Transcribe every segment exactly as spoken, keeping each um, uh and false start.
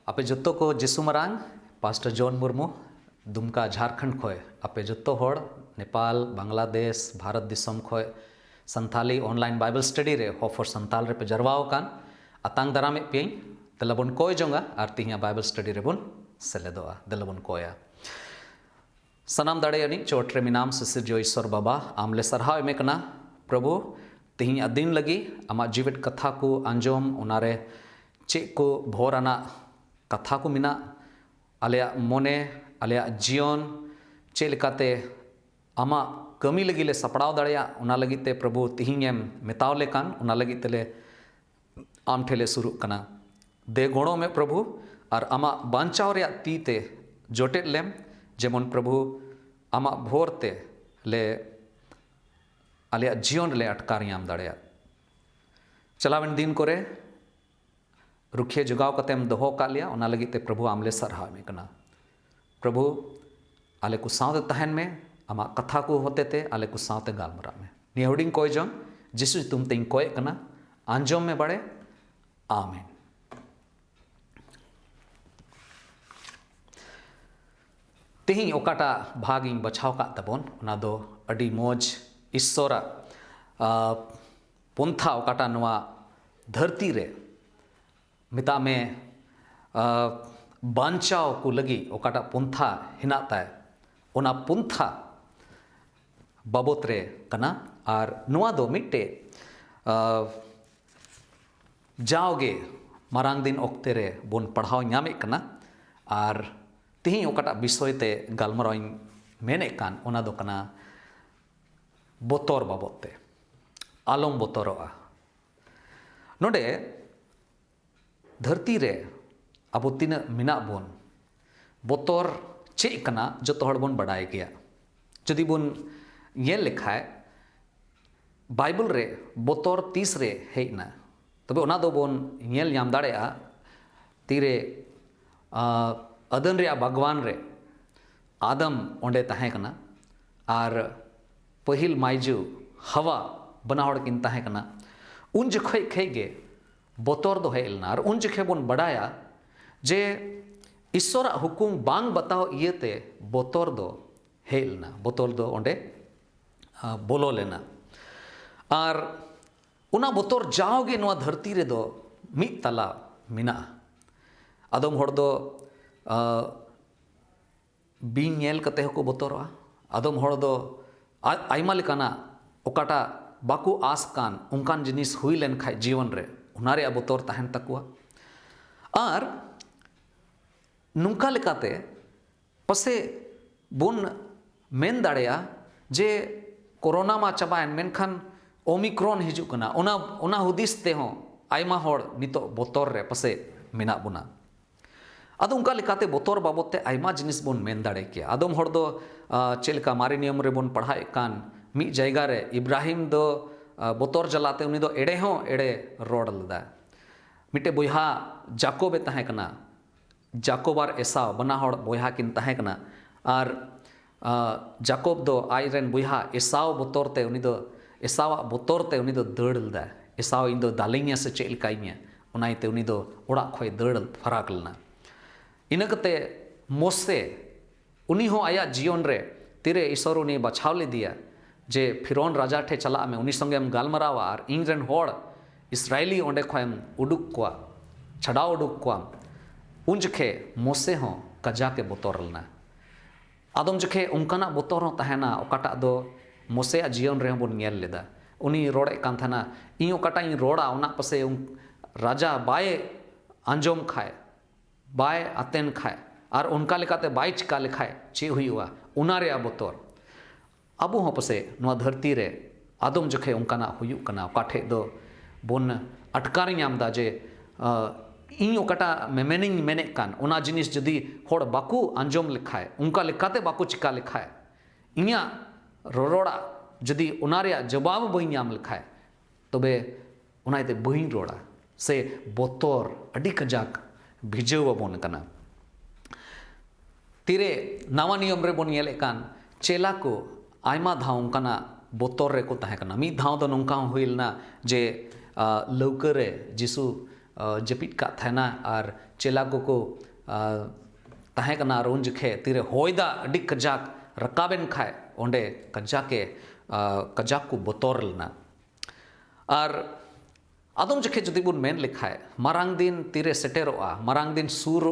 ᱟᱯᱮ ᱡᱚᱛᱚ ᱠᱚ ᱡᱤᱥᱩ ᱢᱟᱨᱟᱝ᱾ ᱯᱟᱥᱴᱚᱨ ᱡᱚᱱ ᱢᱩᱨᱢᱩ, ᱫᱩᱢᱠᱟ, ᱡᱷᱟᱨᱠᱷᱚᱸᱰ ᱠᱷᱚᱡ ᱟᱯᱮ ᱡᱚᱛᱚ ᱦᱚᱲ, ᱱᱮᱯᱟᱞ, ᱵᱟᱝᱞᱟᱫᱮᱥ, ᱵᱷᱟᱨᱚᱛ ᱫᱤᱥᱚᱢ ᱠᱷᱚᱡ ᱥᱟᱱᱛᱷᱟᱞᱤ online Bible study ᱨᱮ ᱦᱚᱯᱷᱚᱨ ᱥᱟᱱᱛᱟᱞ ᱨᱮᱯᱮ ᱡᱟᱨᱣᱟ ᱟᱠᱟᱱ, ᱟᱛᱟᱝ ᱫᱟᱨᱟᱢᱮᱫ ᱯᱮᱭᱟᱹᱧ᱾ ᱫᱮᱞᱟ ᱵᱚᱱ ᱠᱚᱭ ᱡᱚᱝᱟ ᱟᱨ ᱛᱤᱦᱤᱧᱟᱜ Bible study ᱨᱮᱵᱚᱱ ᱥᱮᱞᱮᱫᱚᱜᱼᱟ᱾ ᱫᱮᱞᱟ ᱵᱚᱱ ᱠᱚᱭᱟ᱾ ᱥᱟᱱᱟᱢ ᱫᱟᱲᱮᱭᱟᱱᱤᱡ ᱪᱚᱴ ᱨᱮ ᱢᱮᱱᱟᱢ ᱥᱤᱥᱤᱨᱡᱟᱹᱣ ᱤᱥᱥᱚᱨ ᱵᱟᱵᱟ, ᱟᱢ ᱞᱮ ᱥᱟᱨᱦᱟᱣ ᱮᱢᱮ ᱠᱟᱱᱟ᱾ ᱯᱨᱚᱵᱷᱩ, ᱛᱤᱦᱤᱧᱟᱜ ᱫᱤᱱ ᱞᱟᱹᱜᱤᱫ ᱟᱢᱟᱜ ᱡᱤᱣᱮᱫ ᱠᱟᱛᱷᱟ ᱠᱚ ᱟᱸᱡᱚᱢ, ᱚᱱᱟᱨᱮ ᱪᱮᱫ ᱠᱚ ᱵᱷᱳᱨ ᱟᱱᱟᱜ ᱠᱟᱛᱷᱟ ᱠᱚ ᱢᱮᱱᱟᱜ, ᱟᱞᱮᱭᱟᱜ ᱢᱚᱱᱮ, ᱟᱞᱮᱭᱟᱜ ᱡᱤᱭᱚᱱ ᱪᱮᱫ ᱞᱮᱠᱟᱛᱮ ᱟᱢᱟᱜ ᱠᱟᱹᱢᱤ ᱞᱟᱹᱜᱤᱫ ᱞᱮ ᱥᱟᱯᱲᱟᱣ ᱫᱟᱲᱮᱭᱟᱜ, ᱚᱱᱟ ᱞᱟᱹᱜᱤᱫ ᱛᱮ ᱯᱨᱚᱵᱷᱩ ᱛᱤᱦᱤᱧ ᱮᱢ ᱢᱮᱛᱟᱣ ᱞᱮ ᱠᱟᱱ, ᱚᱱᱟ ᱞᱟᱹᱜᱤᱫ ᱛᱮᱞᱮ ᱟᱢ ᱴᱷᱮᱱ ᱞᱮ ᱥᱩᱨᱩᱜ ᱠᱟᱱᱟ᱾ ᱫᱮ ᱜᱚᱲᱚ ᱢᱮ ᱯᱨᱚᱵᱷᱩ, ᱟᱨ ᱟᱢᱟᱜ ᱵᱟᱧᱪᱟᱣ ᱨᱮᱭᱟᱜ ᱛᱤ ᱛᱮ ᱡᱚᱴᱮᱫ ᱞᱮᱢ, ᱡᱮᱢᱚᱱ ᱯᱨᱚᱵᱷᱩ ᱟᱢᱟᱜ ᱵᱷᱳᱨ ᱛᱮ ᱞᱮ ᱟᱞᱮᱭᱟᱜ ᱡᱤᱭᱚᱱ ᱨᱮᱞᱮ ᱟᱴᱠᱟᱨ ᱧᱟᱢ ᱫᱟᱲᱮᱭᱟᱜ᱾ ᱪᱟᱞᱟᱣᱮᱱ ᱫᱤᱱ ᱠᱚᱨᱮ ᱨᱩᱠᱷᱤᱭᱟᱹ ᱡᱚᱜᱟᱣ ᱠᱟᱛᱮᱢ ᱫᱚᱦᱚ ᱟᱠᱟᱫ ᱞᱮᱭᱟ, ᱚᱱᱟ ᱞᱟᱹᱜᱤᱫ ᱛᱮ ᱯᱨᱚᱵᱷᱩ ᱟᱢ ᱞᱮ ᱥᱟᱨᱦᱟᱣ ᱮᱢᱮ ᱠᱟᱱᱟ᱾ ᱯᱨᱚᱵᱷᱩ, ᱟᱞᱮ ᱠᱚ ᱥᱟᱶᱛᱮ ᱛᱟᱦᱮᱱ ᱢᱮ, ᱟᱢᱟᱜ ᱠᱟᱛᱷᱟ ᱠᱚ ᱦᱚᱛᱮ ᱛᱮ ᱟᱞᱮ ᱠᱚ ᱥᱟᱶᱛᱮ ᱜᱟᱞᱢᱟᱨᱟᱜ ᱢᱮ᱾ ᱱᱤᱭᱟᱹ ᱦᱩᱰᱤᱧ ᱠᱚᱭ ᱡᱚᱝ ᱡᱤᱥᱩ ᱧᱩᱛᱩᱢ ᱛᱮᱧ ᱠᱚᱭᱮᱫ ᱠᱟᱱᱟ, ᱟᱸᱡᱚᱢ ᱢᱮ ᱵᱟᱲᱮ᱾ ᱟᱢᱮᱱ᱾ ᱛᱮᱦᱮᱧ ᱚᱠᱟᱴᱟᱜ ᱵᱷᱟᱜᱽ ᱤᱧ ᱵᱟᱪᱷᱟᱣ ᱠᱟᱜ ᱛᱟᱵᱚᱱ, ᱚᱱᱟ ᱫᱚ ᱟᱹᱰᱤ ᱢᱚᱡᱽ ᱤᱥᱥᱚᱨᱟᱜ, ᱟ, ᱯᱚᱱᱛᱷᱟ, ᱚᱠᱟᱴᱟᱜ ᱱᱚᱣᱟ ᱫᱷᱟᱹᱨᱛᱤ ᱨᱮ, ᱢᱮᱛᱟᱜ ᱢᱮ, ᱟ, ᱵᱟᱧᱪᱟᱣ ᱠᱚ ᱞᱟᱹᱜᱤᱫ ᱚᱠᱟᱴᱟᱜ ᱯᱚᱱᱛᱷᱟ ᱦᱮᱱᱟᱜ ᱛᱟᱭ, ᱚᱱᱟ ᱯᱚᱱᱛᱷᱟ ᱵᱟᱵᱚᱛ ᱨᱮ ᱠᱟᱱᱟ᱾ ᱟᱨ ᱱᱚᱣᱟ ᱫᱚ ᱢᱤᱫᱴᱮᱡ, ᱟ, ᱡᱟᱣᱜᱮ ᱢᱟᱨᱟᱝ ᱫᱤᱱ ᱚᱠᱛᱮ ᱨᱮ ᱵᱚᱱ ᱯᱟᱲᱦᱟᱣ ᱧᱟᱢᱮᱫ ᱠᱟᱱᱟ᱾ ᱟᱨ ᱛᱮᱦᱮᱧ ᱚᱠᱟᱴᱟᱜ ᱵᱤᱥᱚᱭ ᱛᱮ ᱜᱟᱞᱢᱟᱨᱟᱣ ᱤᱧ ᱢᱮᱱᱮᱫ ᱠᱟᱱ, ᱚᱱᱟ ᱫᱚ ᱠᱟᱱᱟ ᱵᱚᱛᱚᱨ ᱵᱟᱵᱚᱛ ᱛᱮ᱾ ᱟᱞᱚᱢ ᱵᱚᱛᱚᱨᱚᱜᱼᱟ᱾ ᱱᱚᱰᱮ ᱫᱷᱟᱹᱨᱛᱤ ᱨᱮ ᱟᱵᱚ ᱛᱤᱱᱟᱹᱜ ᱢᱮᱱᱟᱜ ᱵᱚᱱ, ᱵᱚᱛᱚᱨ ᱪᱮᱫ ᱠᱟᱱᱟ ᱡᱚᱛᱚ ᱦᱚᱲ ᱵᱚᱱ ᱵᱟᱰᱟᱭ ᱜᱮᱭᱟ᱾ ᱡᱩᱫᱤ ᱵᱚᱱ ᱧᱮᱞ ᱞᱮᱠᱷᱟᱡ, ᱵᱟᱭᱵᱮᱞ ᱨᱮ ᱵᱚᱛᱚᱨ ᱛᱤᱥ ᱨᱮ ᱦᱮᱡ ᱮᱱᱟ, ᱛᱚᱵᱮ ᱚᱱᱟ ᱫᱚᱵᱚᱱ ᱧᱮᱞ ᱧᱟᱢ ᱫᱟᱲᱮᱭᱟᱜᱼᱟ᱾ ᱛᱤᱨᱮ, ᱟ, ᱟᱫᱟᱱ ᱨᱮᱭᱟᱜ ᱵᱟᱜᱽᱣᱟᱱ ᱨᱮ ᱟᱫᱟᱢ ᱚᱸᱰᱮ ᱛᱟᱦᱮᱸ ᱠᱟᱱᱟ ᱟᱨ ᱯᱟᱹᱦᱤᱞ ᱢᱟᱹᱭᱡᱩ ᱦᱟᱣᱟ, ᱵᱟᱱᱟ ᱦᱚᱲ ᱠᱤᱱ ᱛᱟᱦᱮᱸ ᱠᱟᱱᱟ, ᱩᱱ ᱡᱚᱠᱷᱚᱡ ᱠᱷᱚᱡ ᱜᱮ ᱵᱚᱛᱚᱨ ᱫᱚ ᱦᱮᱡ ᱞᱮᱱᱟ᱾ ᱟᱨ ᱩᱱ ᱡᱚᱠᱷᱮᱡ ᱵᱚᱱ ᱵᱟᱰᱟᱭᱟ ᱡᱮ ᱤᱥᱥᱚᱨᱟᱜ ᱦᱩᱠᱩᱢ ᱵᱟᱝ ᱵᱟᱛᱟᱣ ᱤᱭᱟᱹᱛᱮ ᱵᱚᱛᱚᱨ ᱫᱚ ᱦᱮᱡ ᱞᱮᱱᱟ, ᱵᱚᱛᱚᱨ ᱫᱚ ᱚᱸᱰᱮ ᱟ, ᱵᱚᱞᱚ ᱞᱮᱱᱟ᱾ ᱟᱨ ᱚᱱᱟ ᱵᱚᱛᱚᱨ ᱡᱟᱣᱜᱮ ᱱᱚᱣᱟ ᱫᱷᱟᱹᱨᱛᱤ ᱨᱮᱫᱚ ᱢᱤᱫ ᱛᱟᱞᱟ ᱢᱮᱱᱟᱜᱼᱟ᱾ ᱟᱫᱚᱢ ᱦᱚᱲ ᱫᱚ ᱟ, ᱵᱤᱧ ᱧᱮᱞ ᱠᱟᱛᱮ ᱦᱚᱸᱠᱚ ᱵᱚᱛᱚᱨᱚᱜᱼᱟ᱾ ᱟᱫᱚᱢ ᱦᱚᱲ ᱫᱚ ᱟ- ᱟᱭᱢᱟ ᱞᱮᱠᱟᱱᱟᱜ ᱚᱠᱟᱴᱟᱜ ᱵᱟᱠᱚ ᱟᱸᱥ ᱠᱟᱱ ᱚᱱᱠᱟᱱ ᱡᱤᱱᱤᱥ ᱦᱩᱭ ᱞᱮᱱᱠᱷᱟᱡ ᱡᱤᱭᱚᱱ ᱨᱮ, ᱚᱱᱟ ᱨᱮᱭᱟᱜ ᱵᱚᱛᱚᱨ ᱛᱟᱦᱮᱱ ᱛᱟᱠᱚᱣᱟ᱾ ᱟᱨ ᱱᱚᱝᱠᱟ ᱞᱮᱠᱟᱛᱮ ᱯᱟᱥᱮᱡ ᱵᱚᱱ ᱢᱮᱱ ᱫᱟᱲᱮᱭᱟᱜᱼᱟ ᱡᱮ ᱠᱳᱨᱳᱱᱟ ᱢᱟ ᱪᱟᱵᱟᱭᱮᱱ, ᱢᱮᱱᱠᱷᱟᱱ ᱳᱢᱤᱠᱨᱚᱱ ᱦᱤᱡᱩᱜ ᱠᱟᱱᱟ, ᱚᱱᱟ ᱚᱱᱟ ᱦᱩᱫᱤᱥ ᱛᱮᱦᱚᱸ ᱟᱭᱢᱟ ᱦᱚᱲ ᱱᱤᱛᱚᱜ ᱵᱚᱛᱚᱨ ᱨᱮ ᱯᱟᱥᱮᱡ ᱢᱮᱱᱟᱜ ᱵᱚᱱᱟ᱾ ᱟᱫᱚ ᱚᱱᱠᱟ ᱞᱮᱠᱟᱛᱮ ᱵᱚᱛᱚᱨ ᱵᱟᱵᱚᱫ ᱛᱮ ᱟᱭᱢᱟ ᱡᱤᱱᱤᱥ ᱵᱚᱱ ᱢᱮᱱ ᱫᱟᱲᱮ ᱠᱮᱭᱟ᱾ ᱟᱫᱚᱢ ᱦᱚᱲ ᱫᱚ ᱟ, ᱪᱮᱫ ᱞᱮᱠᱟ ᱢᱟᱨᱮ ᱱᱤᱭᱚᱢ ᱨᱮᱵᱚᱱ ᱯᱟᱲᱦᱟᱣᱮᱫ ᱠᱟᱱ, ᱢᱤᱫ ᱡᱟᱭᱜᱟ ᱨᱮ ᱤᱵᱨᱟᱦᱤᱢ ᱫᱚ ᱟ, ᱵᱚᱛᱚᱨ ᱡᱟᱞᱟᱛᱮ ᱩᱱᱤ ᱫᱚ ᱮᱲᱮ ᱦᱚᱸ ᱮᱲᱮ ᱨᱚᱲ ᱞᱮᱫᱟ᱾ ᱢᱤᱫᱴᱮᱡ ᱵᱚᱭᱦᱟ ᱡᱟᱠᱚᱵᱮ ᱛᱟᱦᱮᱸ ᱠᱟᱱᱟ᱾ ᱡᱟᱠᱚᱵ ᱟᱨ ᱮᱥᱟᱣ ᱵᱟᱱᱟ ᱦᱚᱲ ᱵᱚᱭᱦᱟ ᱠᱤᱱ ᱛᱟᱦᱮᱸ ᱠᱟᱱᱟ᱾ ᱟᱨ ᱟ, ᱡᱟᱠᱚᱵ ᱫᱚ ᱟᱡ ᱨᱮᱱ ᱵᱚᱭᱦᱟ ᱮᱥᱟᱣ ᱵᱚᱛᱚᱨ ᱛᱮ ᱩᱱᱤ ᱫᱚ ᱮᱥᱟᱣᱟᱜ ᱵᱚᱛᱚᱨ ᱛᱮ ᱩᱱᱤ ᱫᱚ ᱫᱟᱹᱲ ᱞᱮᱫᱟ᱾ ᱮᱥᱟᱣ ᱤᱧ ᱫᱚ ᱫᱟᱞᱤᱧᱟ ᱥᱮ ᱪᱮᱫ ᱞᱮᱠᱟᱧᱟ, ᱚᱱᱟ ᱤᱭᱟᱹᱛᱮ ᱩᱱᱤ ᱫᱚ ᱚᱲᱟᱜ ᱠᱷᱚᱱ ᱫᱟᱹᱲ ᱯᱷᱟᱨᱟᱠ ᱞᱮᱱᱟ᱾ ᱤᱱᱟᱹ ᱠᱟᱛᱮ ᱢᱳᱥᱮ, ᱩᱱᱤ ᱦᱚᱸ ᱟᱭᱟᱜ ᱡᱤᱭᱚᱱ ᱨᱮ ᱛᱤᱨᱮ ᱤᱥᱚᱨ ᱩᱱᱤ ᱵᱟᱪᱷᱟᱣ ᱞᱮᱫᱮᱭᱟ ᱡᱮ ᱯᱷᱤᱨᱚᱱ ᱨᱟᱡᱟ ᱴᱷᱮᱱ ᱪᱟᱞᱟᱜ ᱢᱮ, ᱩᱱᱤ ᱥᱚᱸᱜᱮᱢ ᱜᱟᱞᱢᱟᱨᱟᱣᱟ ᱟᱨ ᱤᱧ ᱨᱮᱱ ᱦᱚᱲ ᱤᱥᱨᱟᱭᱮᱞᱤ ᱚᱸᱰᱮ ᱠᱷᱚᱱᱮᱢ ᱩᱰᱩᱠ ᱠᱚᱣᱟ, ᱪᱷᱟᱰᱟᱣ ᱩᱰᱩᱠ ᱠᱚᱣᱟᱢ, ᱩᱱ ᱡᱚᱠᱷᱮ ᱢᱳᱥᱮ ᱦᱚᱸ ᱠᱟᱡᱟᱠ ᱮ ᱵᱚᱛᱚᱨ ᱞᱮᱱᱟ᱾ ᱟᱫᱚᱢ ᱡᱚᱠᱷᱮ ᱚᱱᱠᱟᱱᱟᱜ ᱵᱚᱛᱚᱨ ᱦᱚᱸ ᱛᱟᱦᱮᱱᱟ, ᱚᱠᱟᱴᱟᱜ ᱫᱚ ᱢᱳᱥᱮᱭᱟᱜ ᱡᱤᱭᱚᱱ ᱨᱮᱦᱚᱸ ᱵᱚᱱ ᱧᱮᱞ ᱞᱮᱫᱟ᱾ ᱩᱱᱤ ᱨᱚᱲᱮᱫ ᱠᱟᱱ ᱛᱟᱦᱮᱱᱟ, ᱤᱧ ᱚᱠᱟᱴᱟᱜ ᱤᱧ ᱨᱚᱲᱟ, ᱚᱱᱟ ᱯᱟᱥᱮ ᱩᱱ-, ᱨᱟᱡᱟ ᱵᱟᱭ ᱟᱸᱡᱚᱢ ᱠᱷᱟᱡ, ᱵᱟᱭ ᱟᱛᱮᱱ ᱠᱷᱟᱡ, ᱟᱨ ᱚᱱᱠᱟ ᱞᱮᱠᱟᱛᱮ ᱵᱟᱭ ᱪᱤᱠᱟ ᱞᱮᱠᱷᱟᱡ ᱪᱮᱫ ᱦᱩᱭᱩᱜᱼᱟ, ᱚᱱᱟ ᱨᱮᱭᱟᱜ ᱵᱚᱛᱚᱨ᱾ ᱟᱵᱚ ᱦᱚᱸ ᱯᱟᱥᱮᱡ ᱱᱚᱣᱟ ᱫᱷᱟᱹᱨᱛᱤ ᱨᱮ ᱟᱫᱚᱢ ᱡᱚᱠᱷᱮᱡ ᱚᱱᱠᱟᱱᱟᱜ ᱦᱩᱭᱩᱜ ᱠᱟᱱᱟ, ᱚᱠᱟ ᱴᱷᱮᱡ ᱫᱚ ᱵᱚᱱ ᱟᱴᱠᱟᱨ ᱧᱟᱢ ᱮᱫᱟ ᱡᱮ, ᱟ, ᱤᱧ ᱚᱠᱟᱴᱟᱜ ᱢᱮᱢᱮᱱᱤᱧ ᱢᱮᱱᱮᱫ ᱠᱟᱱ, ᱚᱱᱟ ᱡᱤᱱᱤᱥ ᱡᱩᱫᱤ ᱦᱚᱲ ᱵᱟᱠᱚ ᱟᱸᱡᱚᱢ ᱞᱮᱠᱷᱟᱡ, ᱚᱱᱠᱟ ᱞᱮᱠᱟᱛᱮ ᱵᱟᱠᱚ ᱪᱤᱠᱟ ᱞᱮᱠᱷᱟᱡ, ᱤᱧᱟᱹᱜ ᱨᱚᱨᱚᱲᱟᱜ ᱡᱩᱫᱤ ᱚᱱᱟ ᱨᱮᱭᱟᱜ ᱡᱚᱵᱟᱵ ᱵᱟᱹᱧ ᱧᱟᱢ ᱞᱮᱠᱷᱟᱡ, ᱛᱚᱵᱮ ᱚᱱᱟ ᱤᱭᱟᱹᱛᱮ ᱵᱟᱹᱧ ᱨᱚᱲᱟ᱾ ᱥᱮ ᱵᱚᱛᱚᱨ ᱟᱹᱰᱤ ᱠᱟᱡᱟᱠ ᱵᱷᱤᱡᱟᱹᱣ ᱟᱵᱚᱱ ᱠᱟᱱᱟ᱾ ᱛᱤᱨᱮ ᱱᱟᱣᱟ ᱱᱤᱭᱚᱢ ᱨᱮᱵᱚᱱ ᱧᱮᱞᱮᱫ ᱠᱟᱱ, ᱪᱮᱞᱟ ᱠᱚ ᱟᱭᱢᱟ ᱫᱷᱟᱣ ᱚᱱᱠᱟᱱᱟᱜ ᱵᱚᱛᱚᱨ ᱨᱮᱠᱚ ᱛᱟᱦᱮᱸ ᱠᱟᱱᱟ᱾ ᱢᱤᱫ ᱫᱷᱟᱣ ᱫᱚ ᱱᱚᱝᱠᱟ ᱦᱚᱸ ᱦᱩᱭ ᱞᱮᱱᱟ ᱡᱮ, ᱟ, ᱞᱟᱹᱣᱠᱟᱹ ᱨᱮ ᱡᱤᱥᱩ, ᱡᱟᱹᱯᱤᱫ ᱠᱟᱜ ᱛᱟᱦᱮᱱᱟ ᱟᱨ ᱪᱮᱞᱟ ᱠᱚᱠᱚ ᱛᱟᱦᱮᱸ ᱠᱟᱱᱟ᱾ ᱟᱨ ᱩᱱ ᱡᱚᱠᱷᱮᱡ ᱛᱤᱨᱮ ᱦᱚᱭ ᱫᱟᱜ ᱟᱹᱰᱤ ᱠᱟᱡᱟᱠ ᱨᱟᱠᱟᱵ ᱮᱱ ᱠᱷᱟᱡ, ᱚᱸᱰᱮ ᱠᱟᱡᱟᱠ ᱮ ᱠᱟᱡᱟᱠ ᱠᱚ ᱵᱚᱛᱚᱨ ᱞᱮᱱᱟ᱾ ᱟᱨ ᱟᱫᱚᱢ ᱡᱚᱠᱷᱮᱡ ᱡᱩᱫᱤ ᱵᱚᱱ ᱢᱮᱱ ᱞᱮᱠᱷᱟᱡ, ᱢᱟᱨᱟᱝ ᱫᱤᱱ ᱛᱤᱨᱮ ᱥᱮᱴᱮᱨᱚᱜᱼᱟ, ᱢᱟᱨᱟᱝ ᱫᱤᱱ ᱥᱩᱨ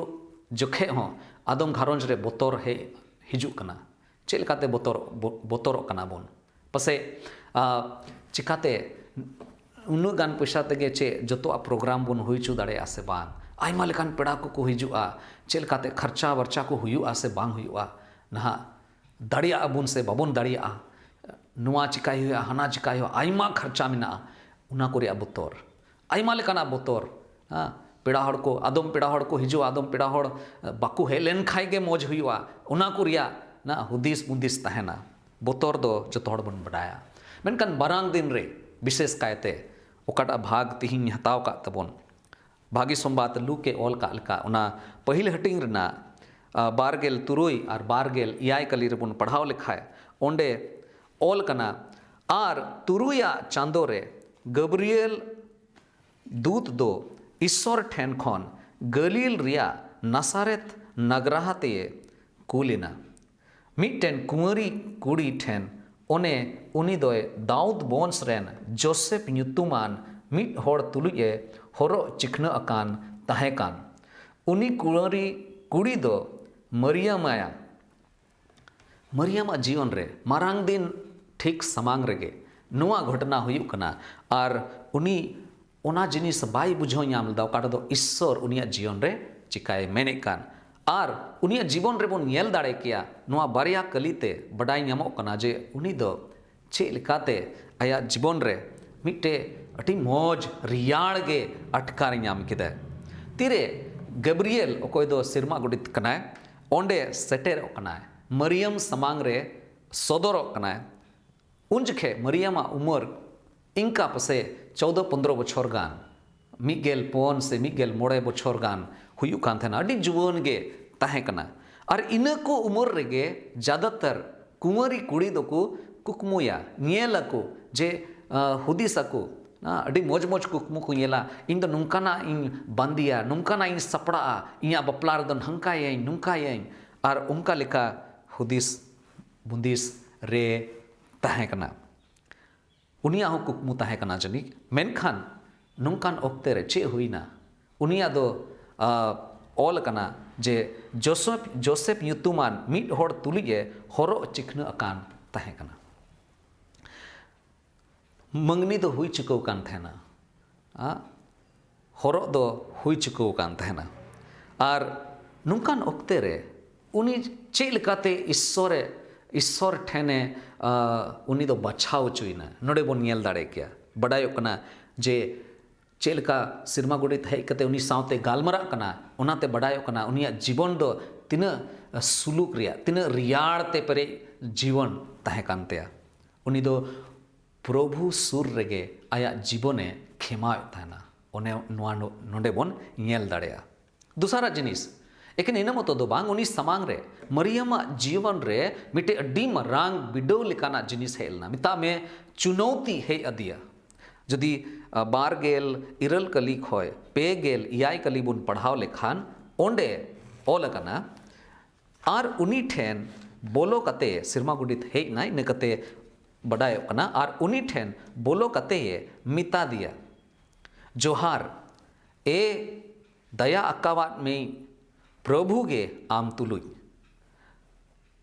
ᱡᱚᱠᱷᱮᱡ ᱦᱚᱸ ᱟᱫᱚᱢ ᱜᱷᱟᱨᱚᱸᱡᱽ ᱨᱮ ᱵᱚᱛᱚᱨ ᱦᱮᱡ ᱦᱤᱡᱩᱜ ᱠᱟᱱᱟ᱾ ᱪᱮᱫ ᱞᱮᱠᱟᱛᱮ ᱵᱚᱛᱚᱨ ᱵᱚ- ᱵᱚᱛᱚᱨᱚᱜ ᱠᱟᱱᱟ ᱵᱚᱱ? ᱯᱟᱥᱮᱡ ᱪᱤᱠᱟᱛᱮ ᱩᱱᱟᱹᱜ ᱜᱟᱱ ᱯᱚᱭᱥᱟ ᱛᱮᱜᱮ ᱪᱮᱫ ᱡᱚᱛᱚᱣᱟᱜ ᱯᱨᱳᱜᱨᱟᱢ ᱵᱚᱱ ᱦᱩᱭ ᱦᱚᱪᱚ ᱫᱟᱲᱮᱭᱟᱜᱼᱟ ᱥᱮ ᱵᱟᱝ? ᱟᱭᱢᱟ ᱞᱮᱠᱟᱱ ᱯᱮᱲᱟ ᱠᱚᱠᱚ ᱦᱤᱡᱩᱜᱼᱟ, ᱪᱮᱫ ᱞᱮᱠᱟᱛᱮ ᱠᱷᱟᱨᱪᱟ ᱵᱟᱨᱪᱟ ᱠᱚ ᱦᱩᱭᱩᱜᱼᱟ ᱥᱮ ᱵᱟᱝ ᱦᱩᱭᱩᱜᱼᱟ? ᱱᱟᱦᱟᱜ ᱫᱟᱲᱮᱭᱟᱜᱼᱟ ᱵᱚᱱ ᱥᱮ ᱵᱟᱵᱚᱱ ᱫᱟᱲᱮᱭᱟᱜᱼᱟ? ᱱᱚᱣᱟ ᱪᱤᱠᱟᱭ ᱦᱩᱭᱩᱜᱼᱟ, ᱦᱟᱱᱟ ᱪᱤᱠᱟᱭ ᱦᱩᱭᱩᱜᱼᱟ, ᱟᱭᱢᱟ ᱠᱷᱟᱨᱪᱟ ᱢᱮᱱᱟᱜᱼᱟ᱾ ᱚᱱᱟ ᱠᱚ ᱨᱮᱭᱟᱜ ᱵᱚᱛᱚᱨ, ᱟᱭᱢᱟ ᱞᱮᱠᱟᱱᱟᱜ ᱵᱚᱛᱚᱨ᱾ ᱦᱮᱸ, ᱯᱮᱲᱟ ᱦᱚᱲ ᱠᱚ, ᱟᱫᱚᱢ ᱯᱮᱲᱟ ᱦᱚᱲ ᱠᱚ ᱦᱤᱡᱩᱜᱼᱟ, ᱟᱫᱚᱢ ᱯᱮᱲᱟ ᱦᱚᱲ ᱵᱟᱠᱚ ᱦᱮᱡ ᱞᱮᱱ ᱠᱷᱟᱡ ᱜᱮ ᱢᱚᱡᱽ ᱦᱩᱭᱩᱜᱼᱟ, ᱚᱱᱟ ᱠᱚ ᱨᱮᱭᱟᱜ ᱱᱟ ᱦᱩᱫᱤᱥ ᱢᱩᱫᱤᱥ ᱛᱟᱦᱮᱱᱟ᱾ ᱵᱚᱛᱚᱨ ᱫᱚ ᱡᱚᱛᱚ ᱦᱚᱲ ᱵᱚᱱ ᱵᱟᱰᱟᱭᱟ, ᱢᱮᱱᱠᱷᱟᱱ ᱢᱟᱨᱟᱝ ᱫᱤᱱ ᱨᱮ ᱵᱤᱥᱮᱥ ᱠᱟᱭᱛᱮ ᱚᱠᱟᱴᱟᱜ ᱵᱷᱟᱜᱽ ᱛᱤᱦᱤᱧ ᱦᱟᱛᱟᱣ ᱠᱟᱜ ᱛᱟᱵᱚᱱ, ᱵᱷᱟᱹᱜᱤ ᱥᱚᱢᱵᱟᱫ ᱞᱩᱠ ᱮ ᱚᱞ ᱠᱟᱜ ᱞᱮᱠᱟ, ᱚᱱᱟ ᱯᱟᱹᱦᱤᱞ ᱦᱟᱹᱴᱤᱧ ᱨᱮᱱᱟᱜ ᱵᱟᱨ ᱜᱮᱞ ᱛᱩᱨᱩᱭ ᱟᱨ ᱵᱟᱨ ᱜᱮᱞ ᱮᱭᱟᱭ ᱠᱟᱹᱞᱤ ᱨᱮᱵᱚᱱ ᱯᱟᱲᱦᱟᱣ ᱞᱮᱠᱷᱟᱡ, ᱚᱸᱰᱮ ᱚᱞ ᱠᱟᱱᱟ, ᱟᱨ ᱛᱩᱨᱩᱭᱟᱜ ᱪᱟᱸᱫᱳ ᱨᱮ ᱜᱟᱵᱨᱤᱭᱮᱞ ᱫᱩᱛ ᱫᱚ ᱤᱥᱥᱚᱨ ᱴᱷᱮᱱ ᱠᱷᱚᱱ ᱜᱟᱹᱞᱤᱞ ᱨᱮᱭᱟᱜ ᱱᱟᱥᱟᱨᱮᱛ ᱱᱟᱜᱽᱨᱟᱦᱟ ᱛᱮᱭ ᱠᱩᱞ ᱮᱱᱟ᱾ ᱢᱤᱫᱴᱮᱱ ᱠᱩᱸᱣᱟᱨᱤ ᱠᱩᱲᱤ ᱴᱷᱮᱱ, ᱚᱱᱮ ᱩᱱᱤ ᱫᱚᱭ ᱫᱟᱣᱩᱫ ᱵᱚᱝᱥ ᱨᱮᱱ ᱡᱳᱥᱮᱯ ᱧᱩᱛᱩᱢᱟᱱ ᱢᱤᱫ ᱦᱚᱲ ᱛᱩᱞᱩᱡ ᱮ ᱦᱚᱨᱚᱜ ᱪᱤᱠᱷᱱᱟᱹ ᱟᱠᱟᱱ ᱛᱟᱦᱮᱸ ᱠᱟᱱ᱾ ᱩᱱᱤ ᱠᱩᱸᱣᱟᱨᱤ ᱠᱩᱲᱤ ᱫᱚ ᱢᱟᱨᱤᱭᱟᱢᱟᱭᱟ᱾ ᱢᱟᱨᱤᱭᱟᱢᱟᱜ ᱡᱤᱭᱚᱱ ᱨᱮ ᱢᱟᱨᱟᱝ ᱫᱤᱱ ᱴᱷᱤᱠ ᱥᱟᱢᱟᱝ ᱨᱮᱜᱮ ᱱᱚᱣᱟ ᱜᱷᱚᱴᱚᱱᱟ ᱦᱩᱭᱩᱜ ᱠᱟᱱᱟ, ᱟᱨ ᱩᱱᱤ ᱚᱱᱟ ᱡᱤᱱᱤᱥ ᱵᱟᱭ ᱵᱩᱡᱷᱟᱹᱣ ᱧᱟᱢ ᱞᱮᱫᱟ, ᱚᱠᱟ ᱨᱮᱫᱚ ᱤᱥᱥᱚᱨ ᱩᱱᱤᱭᱟᱜ ᱡᱤᱭᱚᱱ ᱨᱮ ᱪᱤᱠᱟᱭ ᱢᱮᱱᱮᱫ ᱠᱟᱱ᱾ ᱟᱨ ᱩᱱᱤᱭᱟᱜ ᱡᱤᱵᱚᱱ ᱨᱮᱵᱚᱱ ᱧᱮᱞ ᱫᱟᱲᱮ ᱠᱮᱭᱟ, ᱱᱚᱣᱟ ᱵᱟᱨᱭᱟ ᱠᱟᱹᱞᱤ ᱛᱮ ᱵᱟᱰᱟᱭ ᱧᱟᱢᱚᱜ ᱠᱟᱱᱟ ᱡᱮ ᱩᱱᱤ ᱫᱚ ᱪᱮᱫ ᱞᱮᱠᱟᱛᱮ ᱟᱭᱟᱜ ᱡᱤᱵᱚᱱ ᱨᱮ ᱢᱤᱫᱴᱮᱡ ᱟᱹᱰᱤ ᱢᱚᱡᱽ ᱨᱮᱭᱟᱲ ᱜᱮ ᱟᱴᱠᱟᱨ ᱧᱟᱢ ᱠᱮᱫᱟ᱾ ᱛᱤᱨᱮ ᱜᱟᱵᱨᱤᱭᱮᱞ, ᱚᱠᱚᱭ ᱫᱚ ᱥᱮᱨᱢᱟ ᱜᱚᱰᱮᱛ ᱠᱟᱱᱟᱭ, ᱚᱸᱰᱮ ᱥᱮᱴᱮᱨᱚᱜ ᱠᱟᱱᱟᱭ, ᱢᱟᱨᱤᱭᱟᱢ ᱥᱟᱢᱟᱝ ᱨᱮ ᱥᱚᱫᱚᱨᱚᱜ ᱠᱟᱱᱟᱭ, ᱩᱱ ᱡᱚᱠᱷᱮᱡ ᱢᱟᱨᱤᱭᱟᱢᱟᱜ ᱩᱢᱮᱨ ᱤᱱᱠᱟ ᱯᱟᱥᱮ ᱪᱳᱫᱚ ᱯᱚᱱᱫᱽᱨᱚ ᱵᱚᱪᱷᱚᱨ ᱜᱟᱱ, ᱢᱤᱫ ᱜᱮᱞ ᱯᱩᱱ ᱥᱮ ᱢᱤᱫ ᱜᱮᱞ ᱢᱚᱬᱮ ᱵᱚᱪᱷᱚᱨ ᱜᱟᱱ ᱦᱩᱭᱩᱜ ᱠᱟᱱ ᱛᱟᱦᱮᱱᱟ᱾ ᱟᱹᱰᱤ ᱡᱩᱣᱟᱹᱱ ᱜᱮ ᱛᱟᱦᱮᱸ ᱠᱟᱱᱟ᱾ ᱟᱨ ᱤᱱᱟᱹ ᱠᱚ ᱩᱢᱮᱨ ᱨᱮᱜᱮ ᱡᱟᱫᱟᱛᱟᱨ ᱠᱩᱸᱣᱟᱨᱤ ᱠᱩᱲᱤ ᱫᱚᱠᱚ ᱠᱩᱠᱢᱩᱭᱟ, ᱧᱮᱞ ᱟᱠᱚ ᱡᱮ, ᱟᱸ, ᱦᱩᱫᱤᱥ ᱟᱠᱚ, ᱟᱹᱰᱤ ᱢᱚᱡᱽ ᱢᱚᱡᱽ ᱠᱩᱠᱢᱩ ᱠᱚ ᱧᱮᱞᱟ, ᱤᱧ ᱫᱚ ᱱᱚᱝᱠᱟᱱᱟᱜ ᱤᱧ ᱵᱟᱸᱫᱮᱭᱟ, ᱱᱚᱝᱠᱟᱱᱟᱜ ᱤᱧ ᱥᱟᱯᱲᱟᱜᱼᱟ, ᱤᱧᱟᱹᱜ ᱵᱟᱯᱞᱟ ᱨᱮᱫᱚ ᱱᱚᱝᱠᱟᱭᱟᱹᱧ, ᱱᱚᱝᱠᱟᱭᱟᱹᱧ, ᱟᱨ ᱚᱱᱠᱟ ᱞᱮᱠᱟ ᱦᱩᱫᱤᱥ ᱵᱩᱸᱫᱤᱥ ᱨᱮ ᱛᱟᱦᱮᱸ ᱠᱟᱱᱟ᱾ ᱩᱱᱤᱭᱟᱜ ᱦᱚᱸ ᱠᱩᱠᱢᱩ ᱛᱟᱦᱮᱸ ᱠᱟᱱᱟ ᱡᱟᱹᱱᱤᱡ᱾ ᱢᱮᱱᱠᱷᱟᱱ ᱱᱚᱝᱠᱟᱱ ᱚᱠᱛᱮ ᱨᱮ ᱪᱮᱫ ᱦᱩᱭᱱᱟ? ᱩᱱᱤᱭᱟᱜ ᱫᱚ, ᱟ, ᱚᱞ ᱟᱠᱟᱱᱟ ᱡᱮ ᱡᱳᱥᱮᱯ, ᱡᱳᱥᱮᱯ ᱧᱩᱛᱩᱢᱟᱱ ᱢᱤᱫ ᱦᱚᱲ ᱛᱩᱞᱩᱡ ᱮ ᱦᱚᱨᱚᱜ ᱪᱤᱠᱷᱱᱟᱹ ᱟᱠᱟᱱ ᱛᱟᱦᱮᱸ ᱠᱟᱱᱟ᱾ ᱢᱟᱹᱝᱜᱽᱱᱤ ᱫᱚ ᱦᱩᱭ ᱪᱩᱠᱟᱹᱣ ᱠᱟᱱ ᱛᱟᱦᱮᱱᱟ᱾ ᱟ, ᱦᱚᱨᱚᱜ ᱫᱚ ᱦᱩᱭ ᱪᱩᱠᱟᱹᱣ ᱠᱟᱱ ᱛᱟᱦᱮᱱᱟ᱾ ᱟᱨ ᱱᱚᱝᱠᱟᱱ ᱚᱠᱛᱮ ᱨᱮ ᱩᱱᱤ ᱪᱮᱫ ᱞᱮᱠᱟᱛᱮ ᱤᱥᱥᱚᱨᱮ, ᱤᱥᱥᱚᱨ ᱴᱷᱮᱱᱮ, ᱟ, ᱩᱱᱤ ᱫᱚ ᱵᱟᱪᱷᱟᱣ ᱦᱚᱪᱚᱭᱮᱱᱟ, ᱱᱚᱰᱮ ᱵᱚᱱ ᱧᱮᱞ ᱫᱟᱲᱮ ᱠᱮᱭᱟ᱾ ᱵᱟᱰᱟᱭᱚᱜ ᱠᱟᱱᱟ ᱡᱮ ᱪᱮᱫ ᱞᱮᱠᱟ ᱥᱮᱨᱢᱟ ᱜᱚᱰᱮᱛ ᱦᱮᱡ ᱠᱟᱛᱮ ᱩᱱᱤ ᱥᱟᱶᱛᱮ ᱜᱟᱞᱢᱟᱨᱟᱜ ᱠᱟᱱᱟ, ᱚᱱᱟᱛᱮ ᱵᱟᱰᱟᱭᱚᱜ ᱠᱟᱱᱟ ᱩᱱᱤᱭᱟᱜ ᱡᱤᱵᱚᱱ ᱫᱚ ᱛᱤᱱᱟᱹᱜ ᱥᱩᱞᱩᱠ ᱨᱮᱭᱟᱜ, ᱛᱤᱱᱟᱹᱜ ᱨᱮᱭᱟᱲ ᱛᱮ ᱯᱮᱨᱮᱡ ᱡᱤᱵᱚᱱ ᱛᱟᱦᱮᱸ ᱠᱟᱱ ᱛᱟᱭᱟ᱾ ᱩᱱᱤ ᱫᱚ ᱯᱨᱚᱵᱷᱩ ᱥᱩᱨ ᱨᱮᱜᱮ ᱟᱭᱟᱜ ᱡᱤᱵᱚᱱᱮ ᱠᱷᱮᱢᱟᱣᱮᱫ ᱛᱟᱦᱮᱱᱟ᱾ ᱚᱱᱮ ᱱᱚᱣᱟ ᱱᱚ-, ᱱᱚᱰᱮ ᱵᱚᱱ ᱧᱮᱞ ᱫᱟᱲᱮᱭᱟᱜᱼᱟ᱾ ᱫᱚᱥᱟᱨᱟᱜ ᱡᱤᱱᱤᱥ, ᱮᱠᱮᱱ ᱤᱱᱟᱹ ᱢᱚᱛᱚ ᱫᱚ ᱵᱟᱝ, ᱩᱱᱤ ᱥᱟᱢᱟᱝ ᱨᱮ ᱢᱟᱨᱤᱭᱟᱢᱟᱜ ᱡᱤᱭᱚᱱ ᱨᱮ ᱢᱤᱫᱴᱮᱡ ᱟᱹᱰᱤ ᱢᱟᱨᱟᱝ ᱵᱤᱰᱟᱹᱣ ᱞᱮᱠᱟᱱᱟᱜ ᱡᱤᱱᱤᱥ ᱦᱮᱡ ᱞᱮᱱᱟ, ᱢᱮᱛᱟᱜ ᱢᱮ ᱪᱩᱱᱚᱣᱛᱤ ᱦᱮᱡ ᱟᱫᱮᱭᱟ᱾ ᱡᱩᱫᱤ, ᱟ, ᱵᱟᱨ ᱜᱮᱞ ᱤᱨᱟᱹᱞ ᱠᱟᱹᱞᱤ ᱠᱷᱚᱱ ᱯᱮ ᱜᱮᱞ ᱮᱭᱟᱭ ᱠᱟᱹᱞᱤ ᱵᱚᱱ ᱯᱟᱲᱦᱟᱣ ᱞᱮᱠᱷᱟᱱ, ᱚᱸᱰᱮ ᱚᱞ ᱟᱠᱟᱱᱟ, ᱟᱨ ᱩᱱᱤ ᱴᱷᱮᱱ ᱵᱚᱞᱚ ᱠᱟᱛᱮ, ᱥᱮᱨᱢᱟ ᱜᱚᱰᱮᱛ ᱦᱮᱡ ᱮᱱᱟᱭ, ᱤᱱᱟᱹ ᱠᱟᱛᱮ ᱵᱟᱰᱟᱭᱚᱜ ᱠᱟᱱᱟ, ᱟᱨ ᱩᱱᱤ ᱴᱷᱮᱱ ᱵᱚᱞᱚ ᱠᱟᱛᱮ ᱮ ᱢᱮᱛᱟ ᱫᱮᱭᱟ, "ᱡᱚᱦᱟᱨ, ᱮ ᱫᱟᱭᱟ ᱟᱠᱟᱣᱟᱫ ᱢᱮ ᱯᱨᱚᱵᱷᱩ ᱜᱮ ᱟᱢ ᱛᱩᱞᱩᱡ᱾"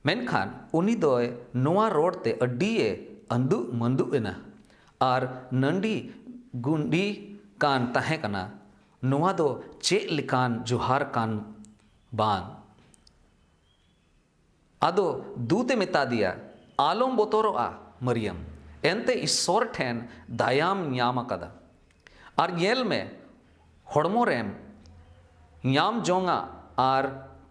ᱢᱮᱱᱠᱷᱟᱱ ᱩᱱᱤ ᱫᱚᱭ ᱱᱚᱣᱟ ᱨᱚᱲ ᱛᱮ ᱟᱹᱰᱤᱭᱮ ᱟᱹᱱᱫᱩᱜ ᱢᱟᱹᱱᱫᱩᱜ ᱮᱱᱟ ᱟᱨ ᱱᱟᱹᱰᱤ ᱜᱩᱸᱰᱤ ᱠᱟᱱ ᱛᱟᱦᱮᱸ ᱠᱟᱱᱟ, "ᱱᱚᱣᱟ ᱫᱚ ᱪᱮᱫ ᱞᱮᱠᱟᱱ ᱡᱚᱦᱟᱨ ᱠᱟᱱ ᱵᱟᱝ?" ᱟᱫᱚ ᱫᱩᱛ ᱮ ᱢᱮᱛᱟ ᱫᱮᱭᱟ, "ᱟᱞᱚᱢ ᱵᱚᱛᱚᱨᱚᱜᱼᱟ, ᱢᱟᱨᱤᱭᱟᱢ, ᱮᱱᱛᱮ ᱤᱥᱥᱚᱨ ᱴᱷᱮᱱ ᱫᱟᱭᱟᱢ ᱧᱟᱢ ᱟᱠᱟᱫᱟ᱾ ᱟᱨ ᱧᱮᱞ ᱢᱮ, ᱦᱚᱲᱢᱚ ᱨᱮᱢ ᱧᱟᱢ ᱡᱚᱝᱟ ᱟᱨ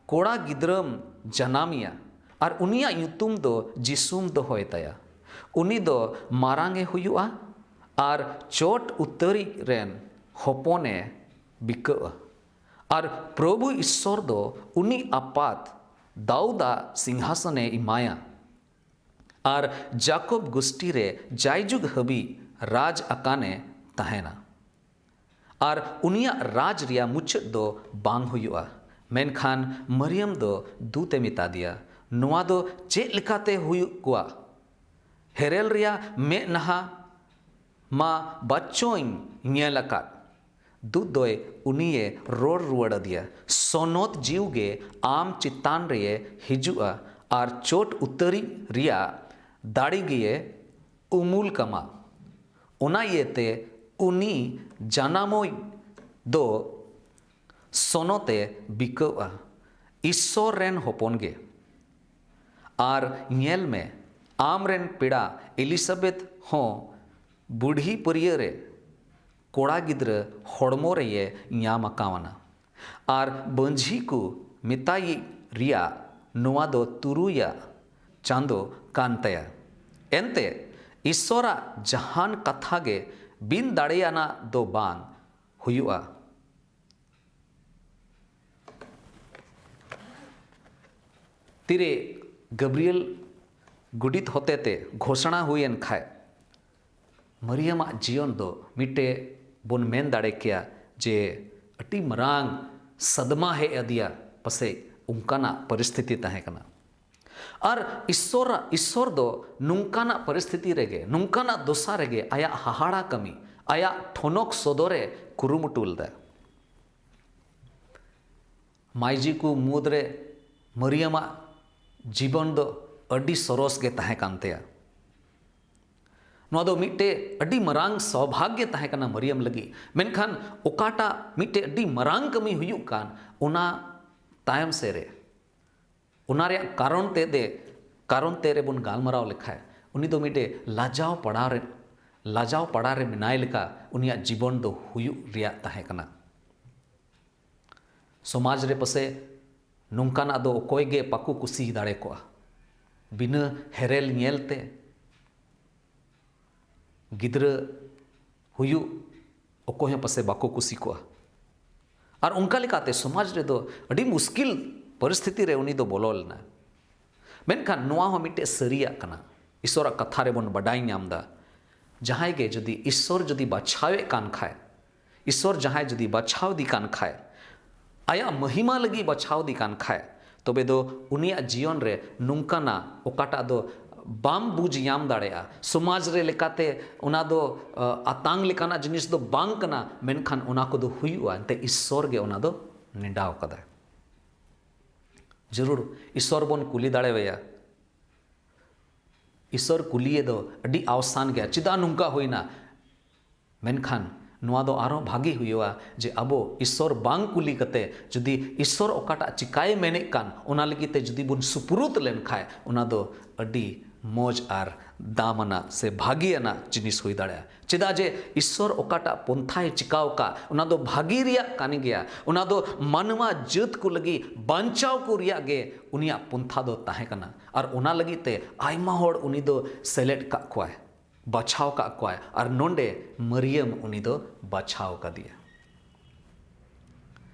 ᱠᱚᱲᱟ ᱜᱤᱫᱽᱨᱟᱹᱢ ᱡᱟᱱᱟᱢᱮᱭᱟ, ᱟᱨ ᱩᱱᱤᱭᱟᱜ ᱧᱩᱛᱩᱢ ᱫᱚ ᱡᱤᱥᱩᱢ ᱫᱚᱦᱚᱭ ᱛᱟᱭᱟ᱾ ᱩᱱᱤ ᱫᱚ ᱢᱟᱨᱟᱝ ᱮ ᱦᱩᱭᱩᱜᱼᱟ ᱟᱨ ᱪᱚᱴ ᱩᱛᱟᱹᱨᱤᱡ ᱨᱮᱱ ᱦᱚᱯᱚᱱ ᱮ ᱵᱤᱠᱟᱹᱜᱼᱟ᱾ ᱟᱨ ᱯᱨᱚᱵᱷᱩ ᱤᱥᱥᱚᱨ ᱫᱚ ᱩᱱᱤ ᱟᱯᱟᱛ ᱫᱟᱣᱩᱫᱟᱜ ᱥᱤᱝᱦᱟᱥᱚᱱ ᱮ ᱮᱢᱟᱭᱟ, ᱟᱨ ᱡᱟᱠᱚᱵ ᱜᱩᱥᱴᱤ ᱨᱮ ᱡᱟᱭᱡᱩᱜᱽ ᱦᱟᱹᱵᱤᱡ ᱨᱟᱡᱽ ᱟᱠᱟᱱ ᱮ ᱛᱟᱦᱮᱱᱟ᱾ ᱟᱨ ᱩᱱᱤᱭᱟᱜ ᱨᱟᱡᱽ ᱨᱮᱭᱟᱜ ᱢᱩᱪᱟᱹᱫ ᱫᱚ ᱵᱟᱝ ᱦᱩᱭᱩᱜᱼᱟ᱾ ᱢᱮᱱᱠᱷᱟᱱ ᱢᱟᱨᱤᱭᱟᱢ ᱫᱚ ᱫᱩᱛ ᱮ ᱢᱮᱛᱟ ᱫᱮᱭᱟ, "ᱱᱚᱣᱟ ᱫᱚ ᱪᱮᱫ ᱞᱮᱠᱟᱛᱮ ᱦᱩᱭᱩᱜ ᱠᱚᱣᱟ? ᱦᱮᱨᱮᱞ ᱨᱮᱭᱟᱜ ᱢᱮᱫ ᱱᱟᱦᱟ ᱢᱟ ᱵᱟᱪᱚᱧ ᱧᱮᱞ ᱟᱠᱟᱫ᱾" ᱫᱩᱛ ᱫᱚᱭ ᱩᱱᱤᱭᱮ ᱨᱚᱲ ᱨᱩᱣᱟᱹᱲ ᱟᱫᱮᱭᱟ, "ᱥᱚᱱᱚᱛ ᱡᱤᱣᱤ ᱜᱮ ᱟᱢ ᱪᱮᱛᱟᱱ ᱨᱮᱭᱮ ᱦᱤᱡᱩᱜᱼᱟ ᱟᱨ ᱪᱚᱴ ᱩᱛᱟᱹᱨᱤᱡ ᱨᱮᱭᱟᱜ ᱫᱟᱲᱮ ᱜᱮᱭᱮ ᱩᱢᱩᱞ ᱠᱟᱢᱟ᱾ ᱚᱱᱟ ᱤᱭᱟᱹᱛᱮ ᱩᱱᱤ ᱡᱟᱱᱟᱢᱚᱭ ᱫᱚ ᱥᱚᱱᱚᱛᱮ ᱵᱤᱠᱟᱹᱣᱼᱟ, ᱤᱥᱥᱚᱨ ᱨᱮᱱ ᱦᱚᱯᱚᱱ ᱜᱮ᱾ ᱟᱨ ᱧᱮᱞ ᱢᱮ, ᱟᱢ ᱨᱮᱱ ᱯᱮᱲᱟ ᱮᱞᱤᱥᱟᱵᱮᱛ ᱦᱚᱸ ᱵᱩᱰᱷᱤ ᱯᱟᱹᱨᱭᱟᱹ ᱨᱮ ᱠᱚᱲᱟ ᱜᱤᱫᱽᱨᱟᱹ ᱦᱚᱲᱢᱚ ᱨᱮᱭᱮ ᱧᱟᱢ ᱟᱠᱟᱣᱱᱟ᱾ ᱟᱨ ᱵᱟᱹᱧᱡᱷᱤ ᱠᱚ ᱢᱮᱛᱟᱭᱤᱡ ᱨᱮᱭᱟᱜ ᱱᱚᱣᱟ ᱫᱚ ᱛᱩᱨᱩᱭᱟᱜ ᱪᱟᱸᱫᱚ ᱠᱟᱱ ᱛᱟᱭᱟ᱾ ᱮᱱᱛᱮ ᱤᱥᱥᱚᱨᱟᱜ ᱡᱟᱦᱟᱱ ᱠᱟᱛᱷᱟ ᱜᱮ ᱵᱤᱱ ᱫᱟᱲᱮᱭᱟᱱᱟᱜ ᱫᱚ ᱵᱟᱝ ᱦᱩᱭᱩᱜᱼᱟ᱾ ᱛᱤᱨᱮ ᱜᱟᱵᱨᱤᱭᱮᱞ ᱜᱚᱰᱤᱛ ᱦᱚᱛᱮᱛᱮ ᱜᱷᱳᱥᱚᱱᱟ ᱦᱩᱭᱮᱱ ᱠᱷᱟᱡ, ᱢᱟᱨᱤᱭᱟᱢᱟᱜ ᱡᱤᱭᱚᱱ ᱫᱚ ᱢᱤᱫᱴᱮᱡ ᱵᱚᱱ ᱢᱮᱱ ᱫᱟᱲᱮ ᱠᱮᱭᱟ ᱡᱮ ᱟᱹᱰᱤ ᱢᱟᱨᱟᱝ ᱥᱟᱫᱢᱟ ᱦᱮᱡ ᱟᱫᱮᱭᱟ᱾ ᱯᱟᱥᱮᱡ ᱚᱱᱠᱟᱱᱟᱜ ᱯᱚᱨᱤᱥᱛᱷᱤᱛᱤ ᱛᱟᱦᱮᱸ ᱠᱟᱱᱟ᱾ ᱟᱨ ᱤᱥᱥᱚᱨᱟᱜ, ᱤᱥᱥᱚᱨ ᱫᱚ ᱱᱚᱝᱠᱟᱱᱟᱜ ᱯᱚᱨᱤᱥᱛᱷᱤᱛᱤ ᱨᱮᱜᱮ, ᱱᱚᱝᱠᱟᱱᱟᱜ ᱫᱚᱥᱟ ᱨᱮᱜᱮ ᱟᱭᱟᱜ ᱦᱟᱦᱟᱲᱟ ᱠᱟᱹᱢᱤ, ᱟᱭᱟᱜ ᱴᱷᱚᱱᱚᱠ ᱥᱚᱫᱚᱨᱮ ᱠᱩᱨᱩᱢᱩᱴᱩ ᱞᱮᱫᱟ᱾ ᱢᱟᱹᱭᱡᱤ ᱠᱚ ᱢᱩᱫᱽᱨᱮ ᱢᱟᱨᱤᱭᱟᱢᱟᱜ ᱡᱤᱵᱚᱱ ᱫᱚ ᱟᱹᱰᱤ ᱥᱚᱨᱚᱥ ᱜᱮ ᱛᱟᱦᱮᱸ ᱠᱟᱱ ᱛᱟᱭᱟ᱾ ᱱᱚᱣᱟ ᱫᱚ ᱢᱤᱫᱴᱮᱡ ᱟᱹᱰᱤ ᱢᱟᱨᱟᱝ ᱥᱚᱣᱵᱷᱟᱜᱽᱜᱚ ᱛᱟᱦᱮᱸ ᱠᱟᱱᱟ ᱢᱟᱨᱤᱭᱟᱢ ᱞᱟᱹᱜᱤᱫ᱾ ᱢᱮᱱᱠᱷᱟᱱ ᱚᱠᱟᱴᱟᱜ ᱢᱤᱫᱴᱮᱡ ᱟᱹᱰᱤ ᱢᱟᱨᱟᱝ ᱠᱟᱹᱢᱤ ᱦᱩᱭᱩᱜ ᱠᱟᱱ, ᱚᱱᱟ ᱛᱟᱭᱚᱢ ᱥᱮᱫ ᱨᱮ, ᱚᱱᱟ ᱨᱮᱭᱟᱜ ᱠᱟᱨᱚᱱ ᱛᱮᱫ ᱮ, ᱠᱟᱨᱚᱱ ᱛᱮᱫ ᱨᱮᱵᱚᱱ ᱜᱟᱞᱢᱟᱨᱟᱣ ᱞᱮᱠᱷᱟᱡ, ᱩᱱᱤ ᱫᱚ ᱢᱤᱫᱴᱮᱡ ᱞᱟᱡᱟᱣ ᱯᱟᱲᱟ ᱨᱮ, ᱞᱟᱡᱟᱣ ᱯᱟᱲᱟ ᱨᱮ ᱢᱮᱱᱟᱭ ᱞᱮᱠᱟ ᱩᱱᱤᱭᱟᱜ ᱡᱤᱵᱚᱱ ᱫᱚ ᱦᱩᱭᱩᱜ ᱨᱮᱭᱟᱜ ᱛᱟᱦᱮᱸ ᱠᱟᱱᱟ᱾ ᱥᱚᱢᱟᱡᱽ ᱨᱮ ᱯᱟᱥᱮ ᱱᱚᱝᱠᱟᱱᱟᱜ ᱫᱚ ᱚᱠᱚᱭ ᱜᱮ ᱵᱟᱠᱚ ᱠᱩᱥᱤ ᱫᱟᱲᱮ ᱠᱚᱜᱼᱟ᱾ ᱵᱤᱱᱟᱹ ᱦᱮᱨᱮᱞ ᱧᱮᱞ ᱛᱮ ᱜᱤᱫᱽᱨᱟᱹ ᱦᱩᱭᱩᱜ ᱚᱠᱚᱭ ᱦᱚᱸ ᱯᱟᱥᱮ ᱵᱟᱠᱚ ᱠᱩᱥᱤ ᱠᱚᱜᱼᱟ᱾ ᱟᱨ ᱚᱱᱠᱟ ᱞᱮᱠᱟᱛᱮ ᱥᱚᱢᱟᱡᱽ ᱨᱮᱫᱚ ᱟᱹᱰᱤ ᱢᱩᱥᱠᱤᱞ ᱯᱚᱨᱤᱥᱛᱷᱤᱛᱤ ᱨᱮ ᱩᱱᱤ ᱫᱚ ᱵᱚᱞᱚ ᱞᱮᱱᱟ᱾ ᱢᱮᱱᱠᱷᱟᱱ ᱱᱚᱣᱟ ᱦᱚᱸ ᱢᱤᱫᱴᱮᱡ ᱥᱟᱹᱨᱤᱭᱟᱜ ᱠᱟᱱᱟ᱾ ᱤᱥᱚᱨᱟᱜ ᱠᱟᱛᱷᱟ ᱨᱮᱵᱚᱱ ᱵᱟᱰᱟᱭ ᱧᱟᱢ ᱮᱫᱟ, ᱡᱟᱦᱟᱸᱭ ᱜᱮ ᱡᱩᱫᱤ ᱤᱥᱥᱚᱨ ᱡᱩᱫᱤ ᱵᱟᱪᱷᱟᱣᱮᱫ ᱠᱟᱱ ᱠᱷᱟᱡ, ᱤᱥᱥᱚᱨ ᱡᱟᱦᱟᱸᱭ ᱡᱩᱫᱤ ᱵᱟᱪᱷᱟᱣ ᱫᱤ ᱠᱟᱱ ᱠᱷᱟᱡ, ᱟᱭᱟᱜ ᱢᱚᱦᱤᱢᱟ ᱞᱟᱹᱜᱤᱫ ᱵᱟᱪᱷᱟᱣ ᱫᱤ ᱠᱟᱱ ᱠᱷᱟᱡ, ᱛᱚᱵᱮ ᱫᱚ ᱩᱱᱤᱭᱟᱜ ᱡᱤᱭᱚᱱ ᱨᱮ ᱱᱚᱝᱠᱟᱱᱟᱜ ᱚᱠᱟᱴᱟᱜ ᱫᱚ ᱵᱟᱢ ᱵᱩᱡᱽ ᱧᱟᱢ ᱫᱟᱲᱮᱭᱟᱜᱼᱟ᱾ ᱥᱚᱢᱟᱡᱽ ᱨᱮ ᱞᱮᱠᱟᱛᱮ ᱚᱱᱟ ᱫᱚ ᱟᱛᱟᱝ ᱞᱮᱠᱟᱱᱟᱜ ᱡᱤᱱᱤᱥ ᱫᱚ ᱵᱟᱝ ᱠᱟᱱᱟ, ᱢᱮᱱᱠᱷᱟᱱ ᱚᱱᱟ ᱠᱚᱫᱚ ᱦᱩᱭᱩᱜᱼᱟ ᱮᱱᱛᱮ ᱤᱥᱥᱚᱨ ᱜᱮ ᱚᱱᱟ ᱫᱚ ᱱᱮᱰᱟᱣ ᱠᱟᱫᱟᱭ᱾ ᱡᱟᱹᱨᱩᱲ ᱤᱥᱥᱚᱨ ᱵᱚᱱ ᱠᱩᱞᱤ ᱫᱟᱲᱮᱣᱟᱭᱟ᱾ ᱤᱥᱥᱚᱨ ᱠᱩᱞᱤᱭᱮ ᱫᱚ ᱟᱹᱰᱤ ᱟᱣᱥᱟᱱ ᱜᱮᱭᱟ, ᱪᱮᱫᱟᱜ ᱱᱚᱝᱠᱟ ᱦᱩᱭᱱᱟ? ᱢᱮᱱᱠᱷᱟᱱ ᱱᱚᱣᱟ ᱫᱚ ᱟᱨᱦᱚᱸ ᱵᱷᱟᱹᱜᱤ ᱦᱩᱭᱩᱜᱼᱟ ᱡᱮ ᱟᱵᱚ ᱤᱥᱥᱚᱨ ᱵᱟᱝ ᱠᱩᱞᱤ ᱠᱟᱛᱮ ᱡᱩᱫᱤ ᱤᱥᱥᱚᱨ ᱚᱠᱟᱴᱟᱜ ᱪᱤᱠᱟᱭ ᱢᱮᱱᱮᱫ ᱠᱟᱱ ᱚᱱᱟ ᱞᱟᱹᱜᱤᱫ ᱛᱮ ᱡᱩᱫᱤ ᱵᱚᱱ ᱥᱩᱯᱩᱨᱩᱫ ᱞᱮᱱᱠᱷᱟᱡ ᱚᱱᱟ ᱫᱚ ᱟᱹᱰᱤ ᱢᱚᱡᱽ ᱟᱨ ᱫᱟᱢ ᱟᱱᱟᱜ ᱥᱮ ᱵᱷᱟᱹᱜᱤ ᱟᱱᱟᱜ ᱡᱤᱱᱤᱥ ᱦᱩᱭ ᱫᱟᱲᱮᱭᱟᱜᱼᱟ᱾ ᱪᱮᱫᱟᱜ ᱡᱮ ᱤᱥᱥᱚᱨ ᱚᱠᱟᱴᱟᱜ ᱯᱚᱱᱛᱷᱟᱭ ᱪᱤᱠᱟᱣ ᱠᱟᱜ ᱚᱱᱟ ᱫᱚ ᱵᱷᱟᱹᱜᱤ ᱨᱮᱭᱟᱜ ᱠᱟᱱ ᱜᱮᱭᱟ, ᱚᱱᱟ ᱫᱚ ᱢᱟᱱᱣᱟ ᱡᱟᱹᱛ ᱠᱚ ᱞᱟᱹᱜᱤᱫ ᱵᱟᱧᱪᱟᱣ ᱠᱚ ᱨᱮᱭᱟᱜ ᱜᱮ ᱩᱱᱤᱭᱟᱜ ᱯᱚᱱᱛᱷᱟ ᱫᱚ ᱛᱟᱦᱮᱸ ᱠᱟᱱᱟ᱾ ᱟᱨ ᱚᱱᱟ ᱞᱟᱹᱜᱤᱫ ᱛᱮ ᱟᱭᱢᱟ ᱦᱚᱲ ᱩᱱᱤ ᱫᱚ ᱥᱮᱞᱮᱫ ᱠᱟᱜ ᱠᱚᱣᱟᱭ, ᱵᱟᱪᱷᱟᱣ ᱠᱟᱜ ᱠᱚᱣᱟᱭ, ᱟᱨ ᱱᱚᱰᱮ ᱢᱟᱹᱨᱤᱭᱟᱢ ᱩᱱᱤ ᱫᱚ ᱵᱟᱪᱷᱟᱣ ᱠᱟᱫᱮᱭᱟ᱾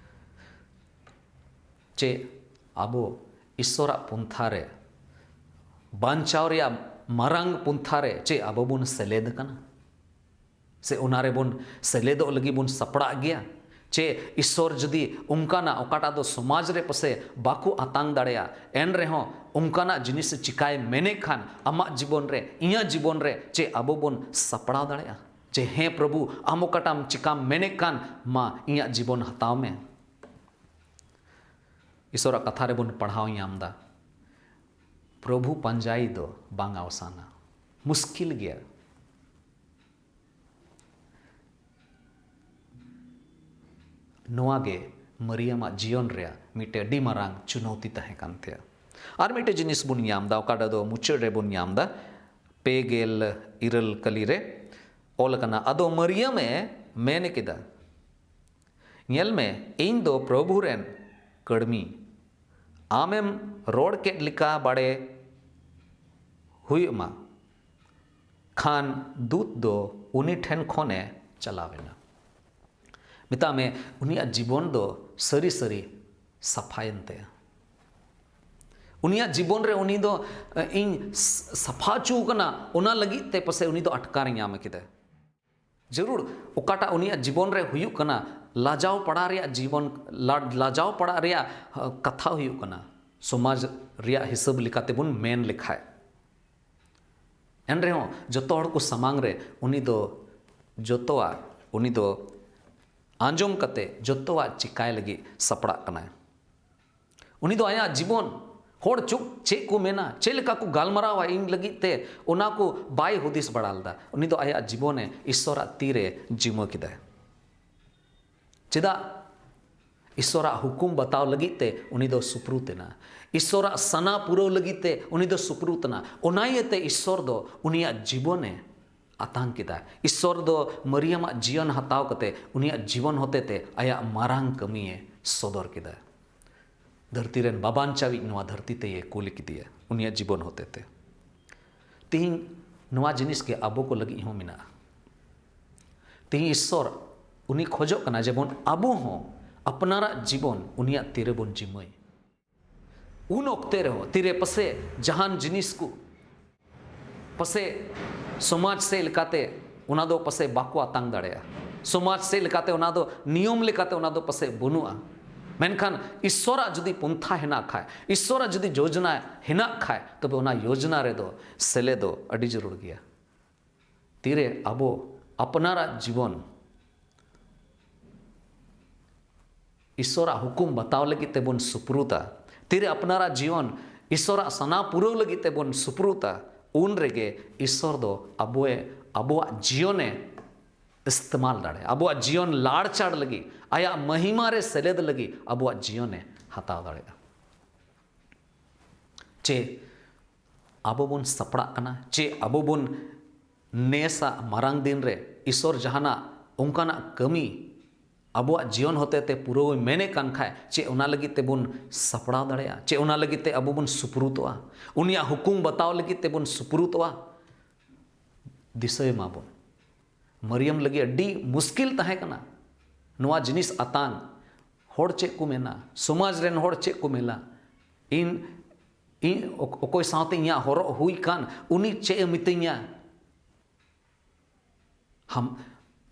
ᱪᱮ ᱟᱵᱚ ᱤᱥᱥᱚᱨᱟᱜ ᱯᱚᱱᱛᱷᱟ ᱨᱮ, ᱵᱟᱧᱪᱟᱣ ᱨᱮᱭᱟᱜ ᱢᱟᱨᱟᱝ ᱯᱚᱱᱛᱷᱟ ᱨᱮ ᱪᱮ ᱟᱵᱚ ᱵᱚᱱ ᱥᱮᱞᱮᱫ ᱟᱠᱟᱱᱟ? ᱥᱮ ᱚᱱᱟ ᱨᱮᱵᱚᱱ ᱥᱮᱞᱮᱫᱚᱜ ᱞᱟᱹᱜᱤᱫ ᱵᱚᱱ ᱥᱟᱯᱲᱟᱜ ᱜᱮᱭᱟ? ᱪᱮ ᱤᱥᱥᱚᱨ ᱡᱩᱫᱤ ᱚᱱᱠᱟᱱᱟᱜ ᱚᱠᱟᱴᱟᱜ ᱫᱚ ᱥᱚᱢᱟᱡᱽ ᱨᱮ ᱯᱟᱥᱮ ᱵᱟᱠᱚ ᱟᱛᱟᱝ ᱫᱟᱲᱮᱭᱟᱜᱼᱟ, ᱮᱱ ᱨᱮᱦᱚᱸ ᱚᱱᱠᱟᱱᱟᱜ ᱡᱤᱱᱤᱥ ᱪᱤᱠᱟᱭ ᱢᱮᱱᱮᱫ ᱠᱷᱟᱱ ᱟᱢᱟᱜ ᱡᱤᱵᱚᱱ ᱨᱮ, ᱤᱧᱟᱹᱜ ᱡᱤᱵᱚᱱ ᱨᱮ, ᱪᱮ ᱟᱵᱚ ᱵᱚᱱ ᱥᱟᱯᱲᱟᱣ ᱫᱟᱲᱮᱭᱟᱜᱼᱟ? ᱪᱮ ᱦᱮᱸ ᱯᱨᱚᱵᱷᱩ, ᱟᱢ ᱚᱠᱟᱴᱟᱜ ᱮᱢ ᱪᱤᱠᱟᱢ ᱢᱮᱱᱮᱫ ᱠᱟᱱ, ᱢᱟ ᱤᱧᱟᱹᱜ ᱡᱤᱵᱚᱱ ᱦᱟᱛᱟᱣ ᱢᱮ᱾ ᱤᱥᱥᱚᱨᱟᱜ ᱠᱟᱛᱷᱟ ᱨᱮᱵᱚᱱ ᱯᱟᱲᱦᱟᱣ ᱧᱟᱢ ᱮᱫᱟ, ᱯᱨᱚᱵᱷᱩ ᱯᱟᱸᱡᱟᱭ ᱫᱚ ᱵᱟᱝ ᱟᱣᱥᱟᱱᱟ, ᱢᱩᱥᱠᱤᱞ ᱜᱮᱭᱟ᱾ ᱱᱚᱣᱟ ᱜᱮ ᱢᱟᱹᱨᱤᱭᱟᱢᱟᱜ ᱡᱤᱭᱚᱱ ᱨᱮᱭᱟᱜ ᱢᱤᱫᱴᱮᱱ ᱟᱹᱰᱤ ᱢᱟᱨᱟᱝ ᱪᱩᱱᱚᱣᱛᱤ ᱛᱟᱦᱮᱸ ᱠᱟᱱ ᱛᱟᱭᱟ᱾ ᱟᱨ ᱢᱤᱫᱴᱮᱱ ᱡᱤᱱᱤᱥ ᱵᱚᱱ ᱧᱟᱢ ᱮᱫᱟ, ᱚᱠᱟᱴᱟᱜ ᱫᱚ ᱢᱩᱪᱟᱹᱫ ᱨᱮᱵᱚᱱ ᱧᱟᱢ ᱮᱫᱟ, ᱯᱮ ᱜᱮᱞ ᱤᱨᱟᱹᱞ ᱠᱟᱹᱞᱤ ᱨᱮ ᱚᱞ ᱟᱠᱟᱱᱟ, ᱟᱫᱚ ᱢᱟᱹᱨᱤᱭᱟᱢ ᱮ ᱢᱮᱱ ᱠᱮᱫᱟ, ᱧᱮᱞ ᱢᱮ, ᱤᱧ ᱫᱚ ᱯᱨᱚᱵᱷᱩ ᱨᱮᱱ ᱠᱟᱹᱲᱢᱤ, ᱟᱢᱮᱢ ᱨᱚᱲ ᱠᱮᱫ ᱞᱮᱠᱟ ᱵᱟᱲᱮ ᱦᱩᱭᱩᱜ ᱢᱟ᱾ ᱠᱷᱟᱱ ᱫᱩᱛ ᱫᱚ ᱩᱱᱤ ᱴᱷᱮᱱ ᱠᱷᱚᱱᱮ ᱪᱟᱞᱟᱣ ᱮᱱᱟ᱾ ᱢᱮᱛᱟᱜ ᱢᱮ, ᱩᱱᱤᱭᱟᱜ ᱡᱤᱵᱚᱱ ᱫᱚ ᱥᱟᱹᱨᱤ ᱥᱟᱹᱨᱤ ᱥᱟᱯᱷᱟᱭᱮᱱ ᱛᱟᱭᱟ᱾ ᱩᱱᱤᱭᱟᱜ ᱡᱤᱵᱚᱱ ᱨᱮ ᱩᱱᱤ ᱫᱚ ᱤᱧ ᱥᱟᱯᱷᱟ ᱦᱚᱪᱚ ᱟᱠᱟᱱᱟ, ᱚᱱᱟ ᱞᱟᱹᱜᱤᱫ ᱛᱮ ᱯᱟᱥᱮ ᱩᱱᱤ ᱫᱚ ᱟᱴᱠᱟᱨ ᱧᱟᱢ ᱠᱮᱫᱟ᱾ ᱡᱟᱹᱨᱩᱲ ᱚᱠᱟᱴᱟᱜ ᱩᱱᱤᱭᱟᱜ ᱡᱤᱵᱚᱱ ᱨᱮ ᱦᱩᱭᱩᱜ ᱠᱟᱱᱟ, ᱞᱟᱡᱟᱣ ᱯᱟᱲᱟ ᱨᱮᱭᱟᱜ ᱡᱤᱵᱚᱱ, ᱞᱟᱡᱟᱣ ᱯᱟᱲᱟ ᱨᱮᱭᱟᱜ ᱠᱟᱛᱷᱟ ᱦᱩᱭᱩᱜ ᱠᱟᱱᱟ, ᱥᱚᱢᱟᱡᱽ ᱨᱮᱭᱟᱜ ᱦᱤᱥᱟᱹᱵ ᱞᱮᱠᱟᱛᱮ ᱵᱚᱱ ᱢᱮᱱ ᱞᱮᱠᱷᱟᱡ᱾ ᱮᱱ ᱨᱮᱦᱚᱸ ᱡᱚᱛᱚ ᱦᱚᱲ ᱠᱚ ᱥᱟᱢᱟᱝ ᱨᱮ ᱩᱱᱤ ᱫᱚ ᱡᱚᱛᱚᱣᱟᱜ, ᱩᱱᱤ ᱫᱚ ᱟᱸᱡᱚᱢ ᱠᱟᱛᱮ ᱡᱚᱛᱚᱣᱟᱜ ᱪᱤᱠᱟᱭ ᱞᱟᱹᱜᱤᱫ ᱥᱟᱯᱲᱟᱜ ᱠᱟᱱᱟᱭ᱾ ᱩᱱᱤ ᱫᱚ ᱟᱭᱟᱜ ᱡᱤᱵᱚᱱ ᱦᱚᱲ ᱪᱩᱠ ᱪᱮᱫ ᱠᱚ ᱢᱮᱱᱟ, ᱪᱮᱫ ᱞᱮᱠᱟ ᱠᱚ ᱜᱟᱞᱢᱟᱨᱟᱣᱟ ᱤᱧ ᱞᱟᱹᱜᱤᱫ ᱛᱮ, ᱚᱱᱟ ᱠᱚ ᱵᱟᱭ ᱦᱩᱫᱤᱥ ᱵᱟᱲᱟ ᱞᱮᱫᱟ᱾ ᱩᱱᱤ ᱫᱚ ᱟᱭᱟᱜ ᱡᱤᱵᱚᱱᱮ ᱤᱥᱥᱚᱨᱟᱜ ᱛᱤᱨᱮ ᱡᱤᱢᱟᱹ ᱠᱮᱫᱟᱭ᱾ ᱪᱮᱫᱟᱜ? ᱤᱥᱥᱚᱨᱟᱜ ᱦᱩᱠᱩᱢ ᱵᱟᱛᱟᱣ ᱞᱟᱹᱜᱤᱫ ᱛᱮ ᱩᱱᱤ ᱫᱚ ᱥᱩᱯᱨᱩᱛ ᱮᱱᱟ᱾ ᱤᱥᱥᱚᱨᱟᱜ ᱥᱟᱱᱟ ᱯᱩᱨᱟᱹᱣ ᱞᱟᱹᱜᱤᱫ ᱛᱮ ᱩᱱᱤ ᱫᱚ ᱥᱩᱯᱨᱩᱛ ᱮᱱᱟ᱾ ᱚᱱᱟ ᱤᱭᱟᱹᱛᱮ ᱤᱥᱥᱚᱨ ᱫᱚ ᱩᱱᱤᱭᱟᱜ ᱡᱤᱵᱚᱱᱮ ᱟᱛᱟᱝ ᱠᱮᱫᱟ᱾ ᱤᱥᱥᱚᱨ ᱫᱚ ᱢᱟᱨᱤᱭᱟᱢᱟᱜ ᱡᱤᱭᱚᱱ ᱦᱟᱛᱟᱣ ᱠᱟᱛᱮ ᱩᱱᱤᱭᱟᱜ ᱡᱤᱵᱚᱱ ᱦᱚᱛᱮᱛᱮ ᱟᱭᱟᱜ ᱢᱟᱨᱟᱝ ᱠᱟᱹᱢᱤᱭᱮ ᱥᱚᱫᱚᱨ ᱠᱮᱫᱟ᱾ ᱫᱷᱟᱹᱨᱛᱤ ᱨᱮᱱ ᱵᱟᱵᱟᱱᱪᱟᱣᱤᱡ ᱱᱚᱣᱟ ᱫᱷᱟᱹᱨᱛᱤ ᱛᱮᱭᱮ ᱠᱩᱞ ᱠᱮᱫᱮᱭᱟ ᱩᱱᱤᱭᱟᱜ ᱡᱤᱵᱚᱱ ᱦᱚᱛᱮᱛᱮ᱾ ᱛᱤᱦᱤᱧ ᱱᱚᱣᱟ ᱡᱤᱱᱤᱥ ᱜᱮ ᱟᱵᱚ ᱠᱚ ᱞᱟᱹᱜᱤᱫ ᱦᱚᱸ ᱢᱮᱱᱟᱜᱼᱟ᱾ ᱛᱤᱦᱤᱧ ᱤᱥᱥᱚᱨ ᱩᱱᱤ ᱠᱷᱚᱡᱚᱜ ᱠᱟᱱᱟ ᱡᱮᱢᱚᱱ ᱟᱵᱚ ᱦᱚᱸ ᱟᱯᱱᱟᱨᱟᱜ ᱡᱤᱵᱚᱱ ᱩᱱᱤᱭᱟᱜ ᱛᱤᱨᱮᱵᱚᱱ ᱡᱤᱢᱟᱹᱭ᱾ ᱩᱱ ᱚᱠᱛᱮ ᱨᱮᱦᱚᱸ ᱛᱤᱨᱮ ᱯᱟᱥᱮ ᱡᱟᱦᱟᱱ ᱡᱤᱱᱤᱥ ᱠᱚ ᱯᱟᱥᱮ ᱥᱚᱢᱟᱡᱽ ᱥᱮᱫ ᱞᱮᱠᱟᱛᱮ ᱚᱱᱟ ᱫᱚ ᱯᱟᱥᱮ ᱵᱟᱠᱚ ᱟᱛᱟᱝ ᱫᱟᱲᱮᱭᱟᱜᱼᱟ᱾ ᱥᱚᱢᱟᱡᱽ ᱥᱮᱫ ᱞᱮᱠᱟᱛᱮ ᱚᱱᱟ ᱫᱚ ᱱᱤᱭᱚᱢ ᱞᱮᱠᱟᱛᱮ ᱚᱱᱟ ᱫᱚ ᱯᱟᱥᱮ ᱵᱟᱹᱱᱩᱜᱼᱟ᱾ ᱢᱮᱱᱠᱷᱟᱱ ᱤᱥᱥᱚᱨᱟᱜ ᱡᱩᱫᱤ ᱯᱚᱱᱛᱷᱟ ᱦᱮᱱᱟᱜ ᱠᱷᱟᱡ, ᱤᱥᱥᱚᱨᱟᱜ ᱡᱩᱫᱤ ᱡᱳᱡᱽᱱᱟ ᱦᱮᱱᱟᱜ ᱠᱷᱟᱡ, ᱛᱚᱵᱮ ᱚᱱᱟ ᱭᱳᱡᱽᱱᱟ ᱨᱮᱫᱚ ᱥᱮᱞᱮᱫᱚᱜ ᱟᱹᱰᱤ ᱡᱟᱹᱨᱩᱲ ᱜᱮᱭᱟ᱾ ᱛᱤᱨᱮ ᱟᱵᱚ ᱟᱯᱱᱟᱨᱟᱜ ᱡᱤᱵᱚᱱ ᱤᱥᱥᱚᱨᱟᱜ ᱦᱩᱠᱩᱢ ᱵᱟᱛᱟᱣ ᱞᱟᱹᱜᱤᱫ ᱛᱮᱵᱚᱱ ᱥᱩᱯᱨᱩᱛᱟ, ᱛᱤᱨᱮ ᱟᱯᱱᱟᱨᱟᱜ ᱡᱤᱭᱚᱱ ᱤᱥᱥᱚᱨᱟᱜ ᱥᱟᱱᱟ ᱯᱩᱨᱟᱹᱣ ᱞᱟᱹᱜᱤᱫ ᱛᱮᱵᱚᱱ ᱥᱩᱯᱨᱩᱛᱟ, ᱩᱱ ᱨᱮᱜᱮ ᱤᱥᱥᱚᱨ ᱫᱚ ᱟᱵᱚᱭ, ᱟᱵᱚᱣᱟᱜ ᱡᱤᱭᱚᱱᱮ ᱤᱥᱛᱮᱢᱟᱞ ᱫᱟᱲᱮᱭᱟᱜᱼᱟ᱾ ᱟᱵᱚᱣᱟᱜ ᱡᱤᱭᱚᱱ ᱞᱟᱲᱪᱟᱲ ᱞᱟᱹᱜᱤᱫ, ᱟᱭᱟᱜ ᱢᱟᱹᱦᱤᱢᱟ ᱨᱮ ᱥᱮᱞᱮᱫ ᱞᱟᱹᱜᱤᱫ ᱟᱵᱚᱣᱟᱜ ᱡᱤᱭᱚᱱᱮ ᱦᱟᱛᱟᱣ ᱫᱟᱲᱮᱭᱟᱜᱼᱟ᱾ ᱪᱮ ᱟᱵᱚ ᱵᱚᱱ ᱥᱟᱯᱲᱟᱜ ᱠᱟᱱᱟ? ᱪᱮ ᱟᱵᱚ ᱵᱚᱱ ᱱᱮᱥᱟᱜ ᱢᱟᱨᱟᱝ ᱫᱤᱱ ᱨᱮ ᱤᱥᱥᱚᱨ ᱡᱟᱦᱟᱱᱟᱜ ᱚᱱᱠᱟᱱᱟᱜ ᱠᱟᱹᱢᱤ ᱟᱵᱚᱣᱟᱜ ᱡᱤᱭᱚᱱ ᱦᱚᱛᱮ ᱛᱮ ᱯᱩᱨᱟᱹᱣ ᱢᱮᱱᱮ ᱠᱟᱱ ᱠᱷᱟᱡ, ᱪᱮ ᱚᱱᱟ ᱞᱟᱹᱜᱤᱫ ᱛᱮᱵᱚᱱ ᱥᱟᱯᱲᱟᱣ ᱫᱟᱲᱮᱭᱟᱜᱼᱟ? ᱪᱮ ᱚᱱᱟ ᱞᱟᱹᱜᱤᱫ ᱛᱮ ᱟᱵᱚ ᱵᱚᱱ ᱥᱩᱯᱨᱩᱛᱚᱜᱼᱟ? ᱩᱱᱤᱭᱟᱜ ᱦᱩᱠᱩᱢ ᱵᱟᱛᱟᱣ ᱞᱟᱹᱜᱤᱫ ᱛᱮᱵᱚᱱ ᱥᱩᱯᱨᱩᱛᱚᱜᱼᱟ? ᱫᱤᱥᱟᱹᱭ ᱢᱟᱵᱚᱱ, ᱢᱟᱨᱤᱭᱟᱢ ᱞᱟᱹᱜᱤᱫ ᱟᱹᱰᱤ ᱢᱩᱥᱠᱤᱞ ᱛᱟᱦᱮᱸ ᱠᱟᱱᱟ ᱱᱚᱣᱟ ᱡᱤᱱᱤᱥ ᱟᱛᱟᱝ᱾ ᱦᱚᱲ ᱪᱮᱫ ᱠᱚ ᱢᱮᱱᱟ, ᱥᱚᱢᱟᱡᱽ ᱨᱮᱱ ᱦᱚᱲ ᱪᱮᱫ ᱠᱚ ᱢᱮᱱᱟ, ᱤᱧ ᱤᱧ ᱚᱠ- ᱚᱠᱚᱭ ᱥᱟᱶᱛᱮ ᱤᱧᱟᱹᱜ ᱦᱚᱨᱚᱜ ᱦᱩᱭ ᱠᱟᱱ, ᱩᱱᱤ ᱪᱮᱫ ᱮ ᱢᱤᱛᱟᱹᱧᱟ? ᱦᱟᱢ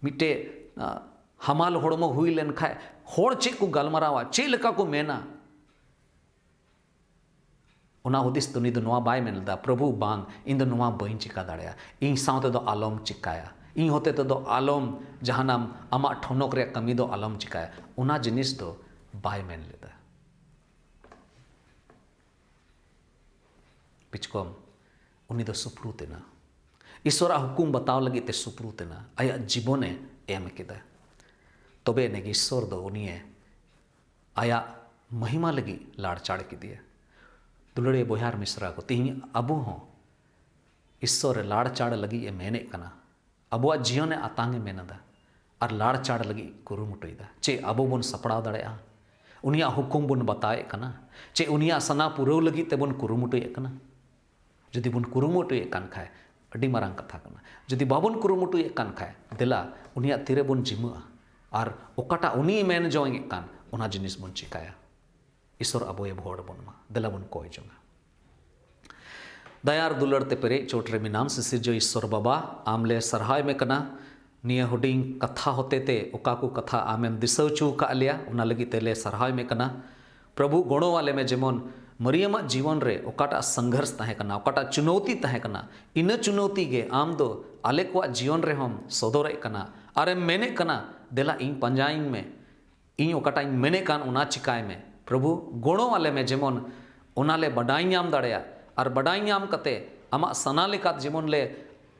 ᱢᱤᱫᱴᱮᱡ ᱟ, ᱦᱟᱢᱟᱞ ᱦᱚᱲᱢᱚ ᱦᱩᱭ ᱞᱮᱱᱠᱷᱟᱡ ᱦᱚᱲ ᱪᱮᱫ ᱠᱚ ᱜᱟᱞᱢᱟᱨᱟᱣᱟ, ᱪᱮᱫ ᱞᱮᱠᱟ ᱠᱚ ᱢᱮᱱᱟ? ᱚᱱᱟ ᱦᱩᱫᱤᱥ ᱛᱮ ᱩᱱᱤ ᱫᱚ ᱱᱚᱣᱟ ᱵᱟᱭ ᱢᱮᱱ ᱞᱮᱫᱟ, "ᱯᱨᱚᱵᱷᱩ, ᱵᱟᱝ, ᱤᱧ ᱫᱚ ᱱᱚᱣᱟ ᱵᱟᱹᱧ ᱪᱤᱠᱟ ᱫᱟᱲᱮᱭᱟᱜᱼᱟ, ᱤᱧ ᱥᱟᱶ ᱛᱮᱫᱚ ᱟᱞᱚᱢ ᱪᱤᱠᱟᱭᱟ, ᱤᱧ ᱦᱚᱛᱮ ᱛᱮᱫᱚ ᱟᱞᱚᱢ ᱡᱟᱦᱟᱱᱟᱢ ᱟᱢᱟᱜ ᱴᱷᱚᱱᱚᱠ ᱨᱮᱭᱟᱜ ᱠᱟᱹᱢᱤ ᱫᱚ ᱟᱞᱚᱢ ᱪᱤᱠᱟᱭᱟ", ᱚᱱᱟ ᱡᱤᱱᱤᱥ ᱫᱚ ᱵᱟᱭ ᱢᱮᱱ ᱞᱮᱫᱟ᱾ ᱵᱤᱪᱠᱚᱢ ᱩᱱᱤ ᱫᱚ ᱥᱩᱯᱨᱩᱛ ᱮᱱᱟ, ᱤᱥᱚᱨᱟᱜ ᱦᱩᱠᱩᱢ ᱵᱟᱛᱟᱣ ᱞᱟᱹᱜᱤᱫ ᱛᱮ ᱥᱩᱯᱨᱩᱛ ᱮᱱᱟ, ᱟᱭᱟᱜ ᱡᱤᱵᱚᱱᱮ ᱮᱢ ᱠᱮᱫᱟ᱾ ᱛᱚᱵᱮ ᱮᱱᱮᱜᱮ ᱤᱥᱚᱨ ᱫᱚ ᱩᱱᱤᱭᱮ ᱟᱭᱟᱜ ᱢᱚᱦᱤᱢᱟ ᱞᱟᱹᱜᱤᱫ ᱞᱟᱲᱪᱟᱲ ᱠᱮᱫᱮᱭᱟ᱾ ᱫᱩᱞᱟᱹᱲᱤᱭᱟᱹ ᱵᱚᱭᱦᱟ ᱟᱨ ᱢᱤᱥᱨᱟ ᱠᱚ, ᱛᱮᱦᱮᱧ ᱟᱵᱚ ᱦᱚᱸ ᱤᱥᱚᱨ ᱨᱮ ᱞᱟᱲᱪᱟᱲ ᱞᱟᱹᱜᱤᱫ ᱮ ᱢᱮᱱᱮᱫ ᱠᱟᱱᱟ, ᱟᱵᱚᱣᱟᱜ ᱡᱤᱭᱚᱱ ᱮ ᱟᱛᱟᱝ ᱮ ᱢᱮᱱ ᱮᱫᱟ ᱟᱨ ᱞᱟᱲᱪᱟᱲ ᱞᱟᱹᱜᱤᱫ ᱠᱩᱨᱩᱢᱩᱴᱩᱭᱮᱫᱟ᱾ ᱪᱮᱫ ᱟᱵᱚ ᱵᱚᱱ ᱥᱟᱯᱲᱟᱣ ᱫᱟᱲᱮᱭᱟᱜᱼᱟ? ᱩᱱᱤᱭᱟᱜ ᱦᱩᱠᱩᱢ ᱵᱚᱱ ᱵᱟᱛᱟᱣᱮᱫ ᱠᱟᱱᱟ? ᱪᱮᱫ ᱩᱱᱤᱭᱟᱜ ᱥᱟᱱᱟ ᱯᱩᱨᱟᱹᱣ ᱞᱟᱹᱜᱤᱫ ᱛᱮᱵᱚᱱ ᱠᱩᱨᱩᱢᱩᱴᱩᱭᱮᱫ ᱠᱟᱱᱟ? ᱡᱩᱫᱤ ᱵᱚᱱ ᱠᱩᱨᱩᱢᱩᱴᱩᱭᱮᱫ ᱠᱟᱱ ᱠᱷᱟᱡ, ᱟᱹᱰᱤ ᱢᱟᱨᱟᱝ ᱠᱟᱛᱷᱟ ᱠᱟᱱᱟ᱾ ᱡᱩᱫᱤ ᱵᱟᱵᱚᱱ ᱠᱩᱨᱩᱢᱩᱴᱩᱭᱮᱫ ᱠᱟᱱ ᱠᱷᱟᱡ, ᱫᱮᱞᱟ ᱩᱱᱤᱭᱟᱜ ᱛᱤᱨᱮ ᱵᱚᱱ ᱡᱤᱢᱟᱹᱜᱼᱟ ᱟᱨ ᱚᱠᱟᱴᱟᱜ ᱩᱱᱤᱭ ᱢᱮᱱ ᱡᱚᱝ ᱮᱫ ᱠᱟᱱ, ᱚᱱᱟ ᱡᱤᱱᱤᱥ ᱵᱚᱱ ᱪᱤᱠᱟᱭᱟ᱾ ᱤᱥᱚᱨ ᱟᱵᱚᱭ ᱵᱷᱚᱲ ᱵᱚᱱ ᱢᱟ᱾ ᱫᱮᱞᱟ ᱵᱚᱱ ᱠᱚᱭ ᱡᱚᱝᱟ᱾ ᱫᱟᱭᱟ ᱟᱨ ᱫᱩᱞᱟᱹᱲ ᱛᱮ ᱯᱮᱨᱮᱡ ᱪᱚᱴ ᱨᱮ ᱢᱮᱱᱟᱢ ᱥᱤᱥᱤᱨᱡᱟᱹᱣ ᱤᱥᱚᱨ ᱵᱟᱵᱟ, ᱟᱢ ᱞᱮ ᱥᱟᱨᱦᱟᱣ ᱢᱮ ᱠᱟᱱᱟ᱾ ᱱᱤᱭᱟᱹ ᱦᱩᱰᱤᱧ ᱠᱟᱛᱷᱟ ᱦᱚᱛᱮ ᱛᱮ ᱚᱠᱟ ᱠᱚ ᱠᱟᱛᱷᱟ ᱟᱢᱮᱢ ᱫᱤᱥᱟᱹ ᱦᱚᱪᱚ ᱟᱠᱟᱫ ᱞᱮᱭᱟ, ᱚᱱᱟ ᱞᱟᱹᱜᱤᱫ ᱛᱮ ᱞᱮ ᱥᱟᱨᱦᱟᱣ ᱢᱮ ᱠᱟᱱᱟ᱾ ᱯᱨᱚᱵᱷᱩ, ᱜᱚᱲᱚ ᱟᱞᱮ ᱢᱮ, ᱡᱮᱢᱚᱱ ᱢᱟᱨᱤᱭᱟᱢᱟᱜ ᱡᱤᱭᱚᱱ ᱨᱮ ᱚᱠᱟᱴᱟᱜ ᱥᱚᱝᱜᱷᱚᱨᱥ ᱛᱟᱦᱮᱸ ᱠᱟᱱᱟ, ᱚᱠᱟᱴᱟᱜ ᱪᱩᱱᱚᱣᱛᱤ ᱛᱟᱦᱮᱸ ᱠᱟᱱᱟ, ᱤᱱᱟᱹ ᱪᱩᱱᱚᱣᱛᱤ ᱜᱮ ᱟᱢ ᱫᱚ ᱟᱞᱮ ᱠᱚᱣᱟᱜ ᱡᱤᱭᱚᱱ ᱨᱮᱦᱚᱸᱢ ᱥᱚᱫᱚᱨᱮᱫ ᱠᱟᱱᱟ ᱟᱨᱮᱢ ᱢᱮᱱᱮᱫ ᱠᱟᱱᱟ, ᱫᱮᱞᱟ ᱤᱧ ᱯᱟᱸᱡᱟᱭᱤᱧ ᱢᱮ, ᱤᱧ ᱚᱠᱟᱴᱟᱜ ᱤᱧ ᱢᱮᱱᱮᱫ ᱠᱟᱱ ᱚᱱᱟ ᱪᱤᱠᱟᱭ ᱢᱮ᱾ ᱯᱨᱚᱵᱷᱩ, ᱜᱚᱲᱚ ᱟᱞᱮ ᱢᱮ, ᱡᱮᱢᱚᱱ ᱚᱱᱟ ᱞᱮ ᱵᱟᱰᱟᱭ ᱧᱟᱢ ᱫᱟᱲᱮᱭᱟᱜ ᱟᱨ ᱵᱟᱰᱟᱭ ᱧᱟᱢ ᱠᱟᱛᱮ ᱟᱢᱟᱜ ᱥᱟᱱᱟ ᱞᱮᱠᱟᱛᱮ ᱡᱮᱢᱚᱱ ᱞᱮ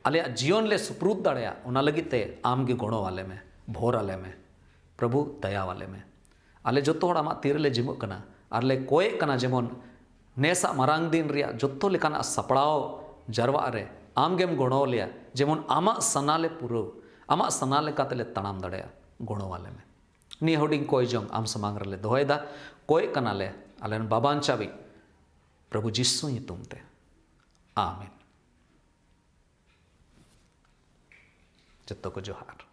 ᱟᱞᱮᱭᱟᱜ ᱡᱤᱭᱚᱱ ᱞᱮ ᱥᱩᱯᱨᱩᱫ ᱫᱟᱲᱮᱭᱟᱜ, ᱚᱱᱟ ᱞᱟᱹᱜᱤᱫ ᱛᱮ ᱟᱢ ᱜᱮ ᱜᱚᱲᱚ ᱟᱞᱮ ᱢᱮ, ᱵᱷᱳᱨ ᱟᱞᱮ ᱢᱮ᱾ ᱯᱨᱚᱵᱷᱩ, ᱫᱟᱭᱟ ᱟᱞᱮ ᱢᱮ᱾ ᱟᱞᱮ ᱡᱚᱛᱚ ᱦᱚᱲ ᱟᱢᱟᱜ ᱛᱤ ᱨᱮᱞᱮ ᱡᱤᱢᱟᱹᱜ ᱠᱟᱱᱟ ᱟᱨ ᱞᱮ ᱠᱚᱭᱮᱜ ᱠᱟᱱᱟ, ᱡᱮᱢᱚᱱ ᱱᱮᱥᱟᱜ ᱢᱟᱨᱟᱝ ᱫᱤᱱ ᱨᱮᱭᱟᱜ ᱡᱚᱛᱚ ᱞᱮᱠᱟᱱᱟᱜ ᱥᱟᱯᱲᱟᱣ ᱡᱟᱨᱣᱟᱜ ᱨᱮ ᱟᱢ ᱜᱮᱢ ᱜᱚᱲᱚ ᱞᱮᱭᱟ, ᱡᱮᱢᱚᱱ ᱟᱢᱟᱜ ᱥᱟᱱᱟ ᱞᱮ ᱯᱩᱨᱟᱹᱣ, ᱟᱢᱟᱜ ᱥᱟᱱᱟ ᱞᱮᱠᱟ ᱛᱮᱞᱮ ᱛᱟᱲᱟᱢ ᱫᱟᱲᱮᱭᱟᱜ᱾ ᱜᱚᱲᱚ ᱟᱞᱮ ᱢᱮ᱾ ᱱᱤᱭᱟᱹ ᱦᱩᱰᱤᱧ ᱠᱚᱭ ᱡᱚᱝ ᱟᱢ ᱥᱟᱢᱟᱝ ᱨᱮᱞᱮ ᱫᱚᱦᱚᱭᱮᱫᱟ᱾ ᱠᱚᱭᱮᱜ ᱠᱟᱱᱟᱞᱮ ᱟᱞᱮ ᱨᱮᱱ ᱵᱟᱵᱟᱱ ᱪᱟᱵᱤ, ᱯᱨᱚᱵᱷᱩ ᱡᱤᱥᱩ ᱧᱩᱛᱩᱢ ᱛᱮ, ᱟᱢᱮᱱ᱾ ᱡᱚᱛᱚ ᱠᱚ ᱡᱚᱦᱟᱨ᱾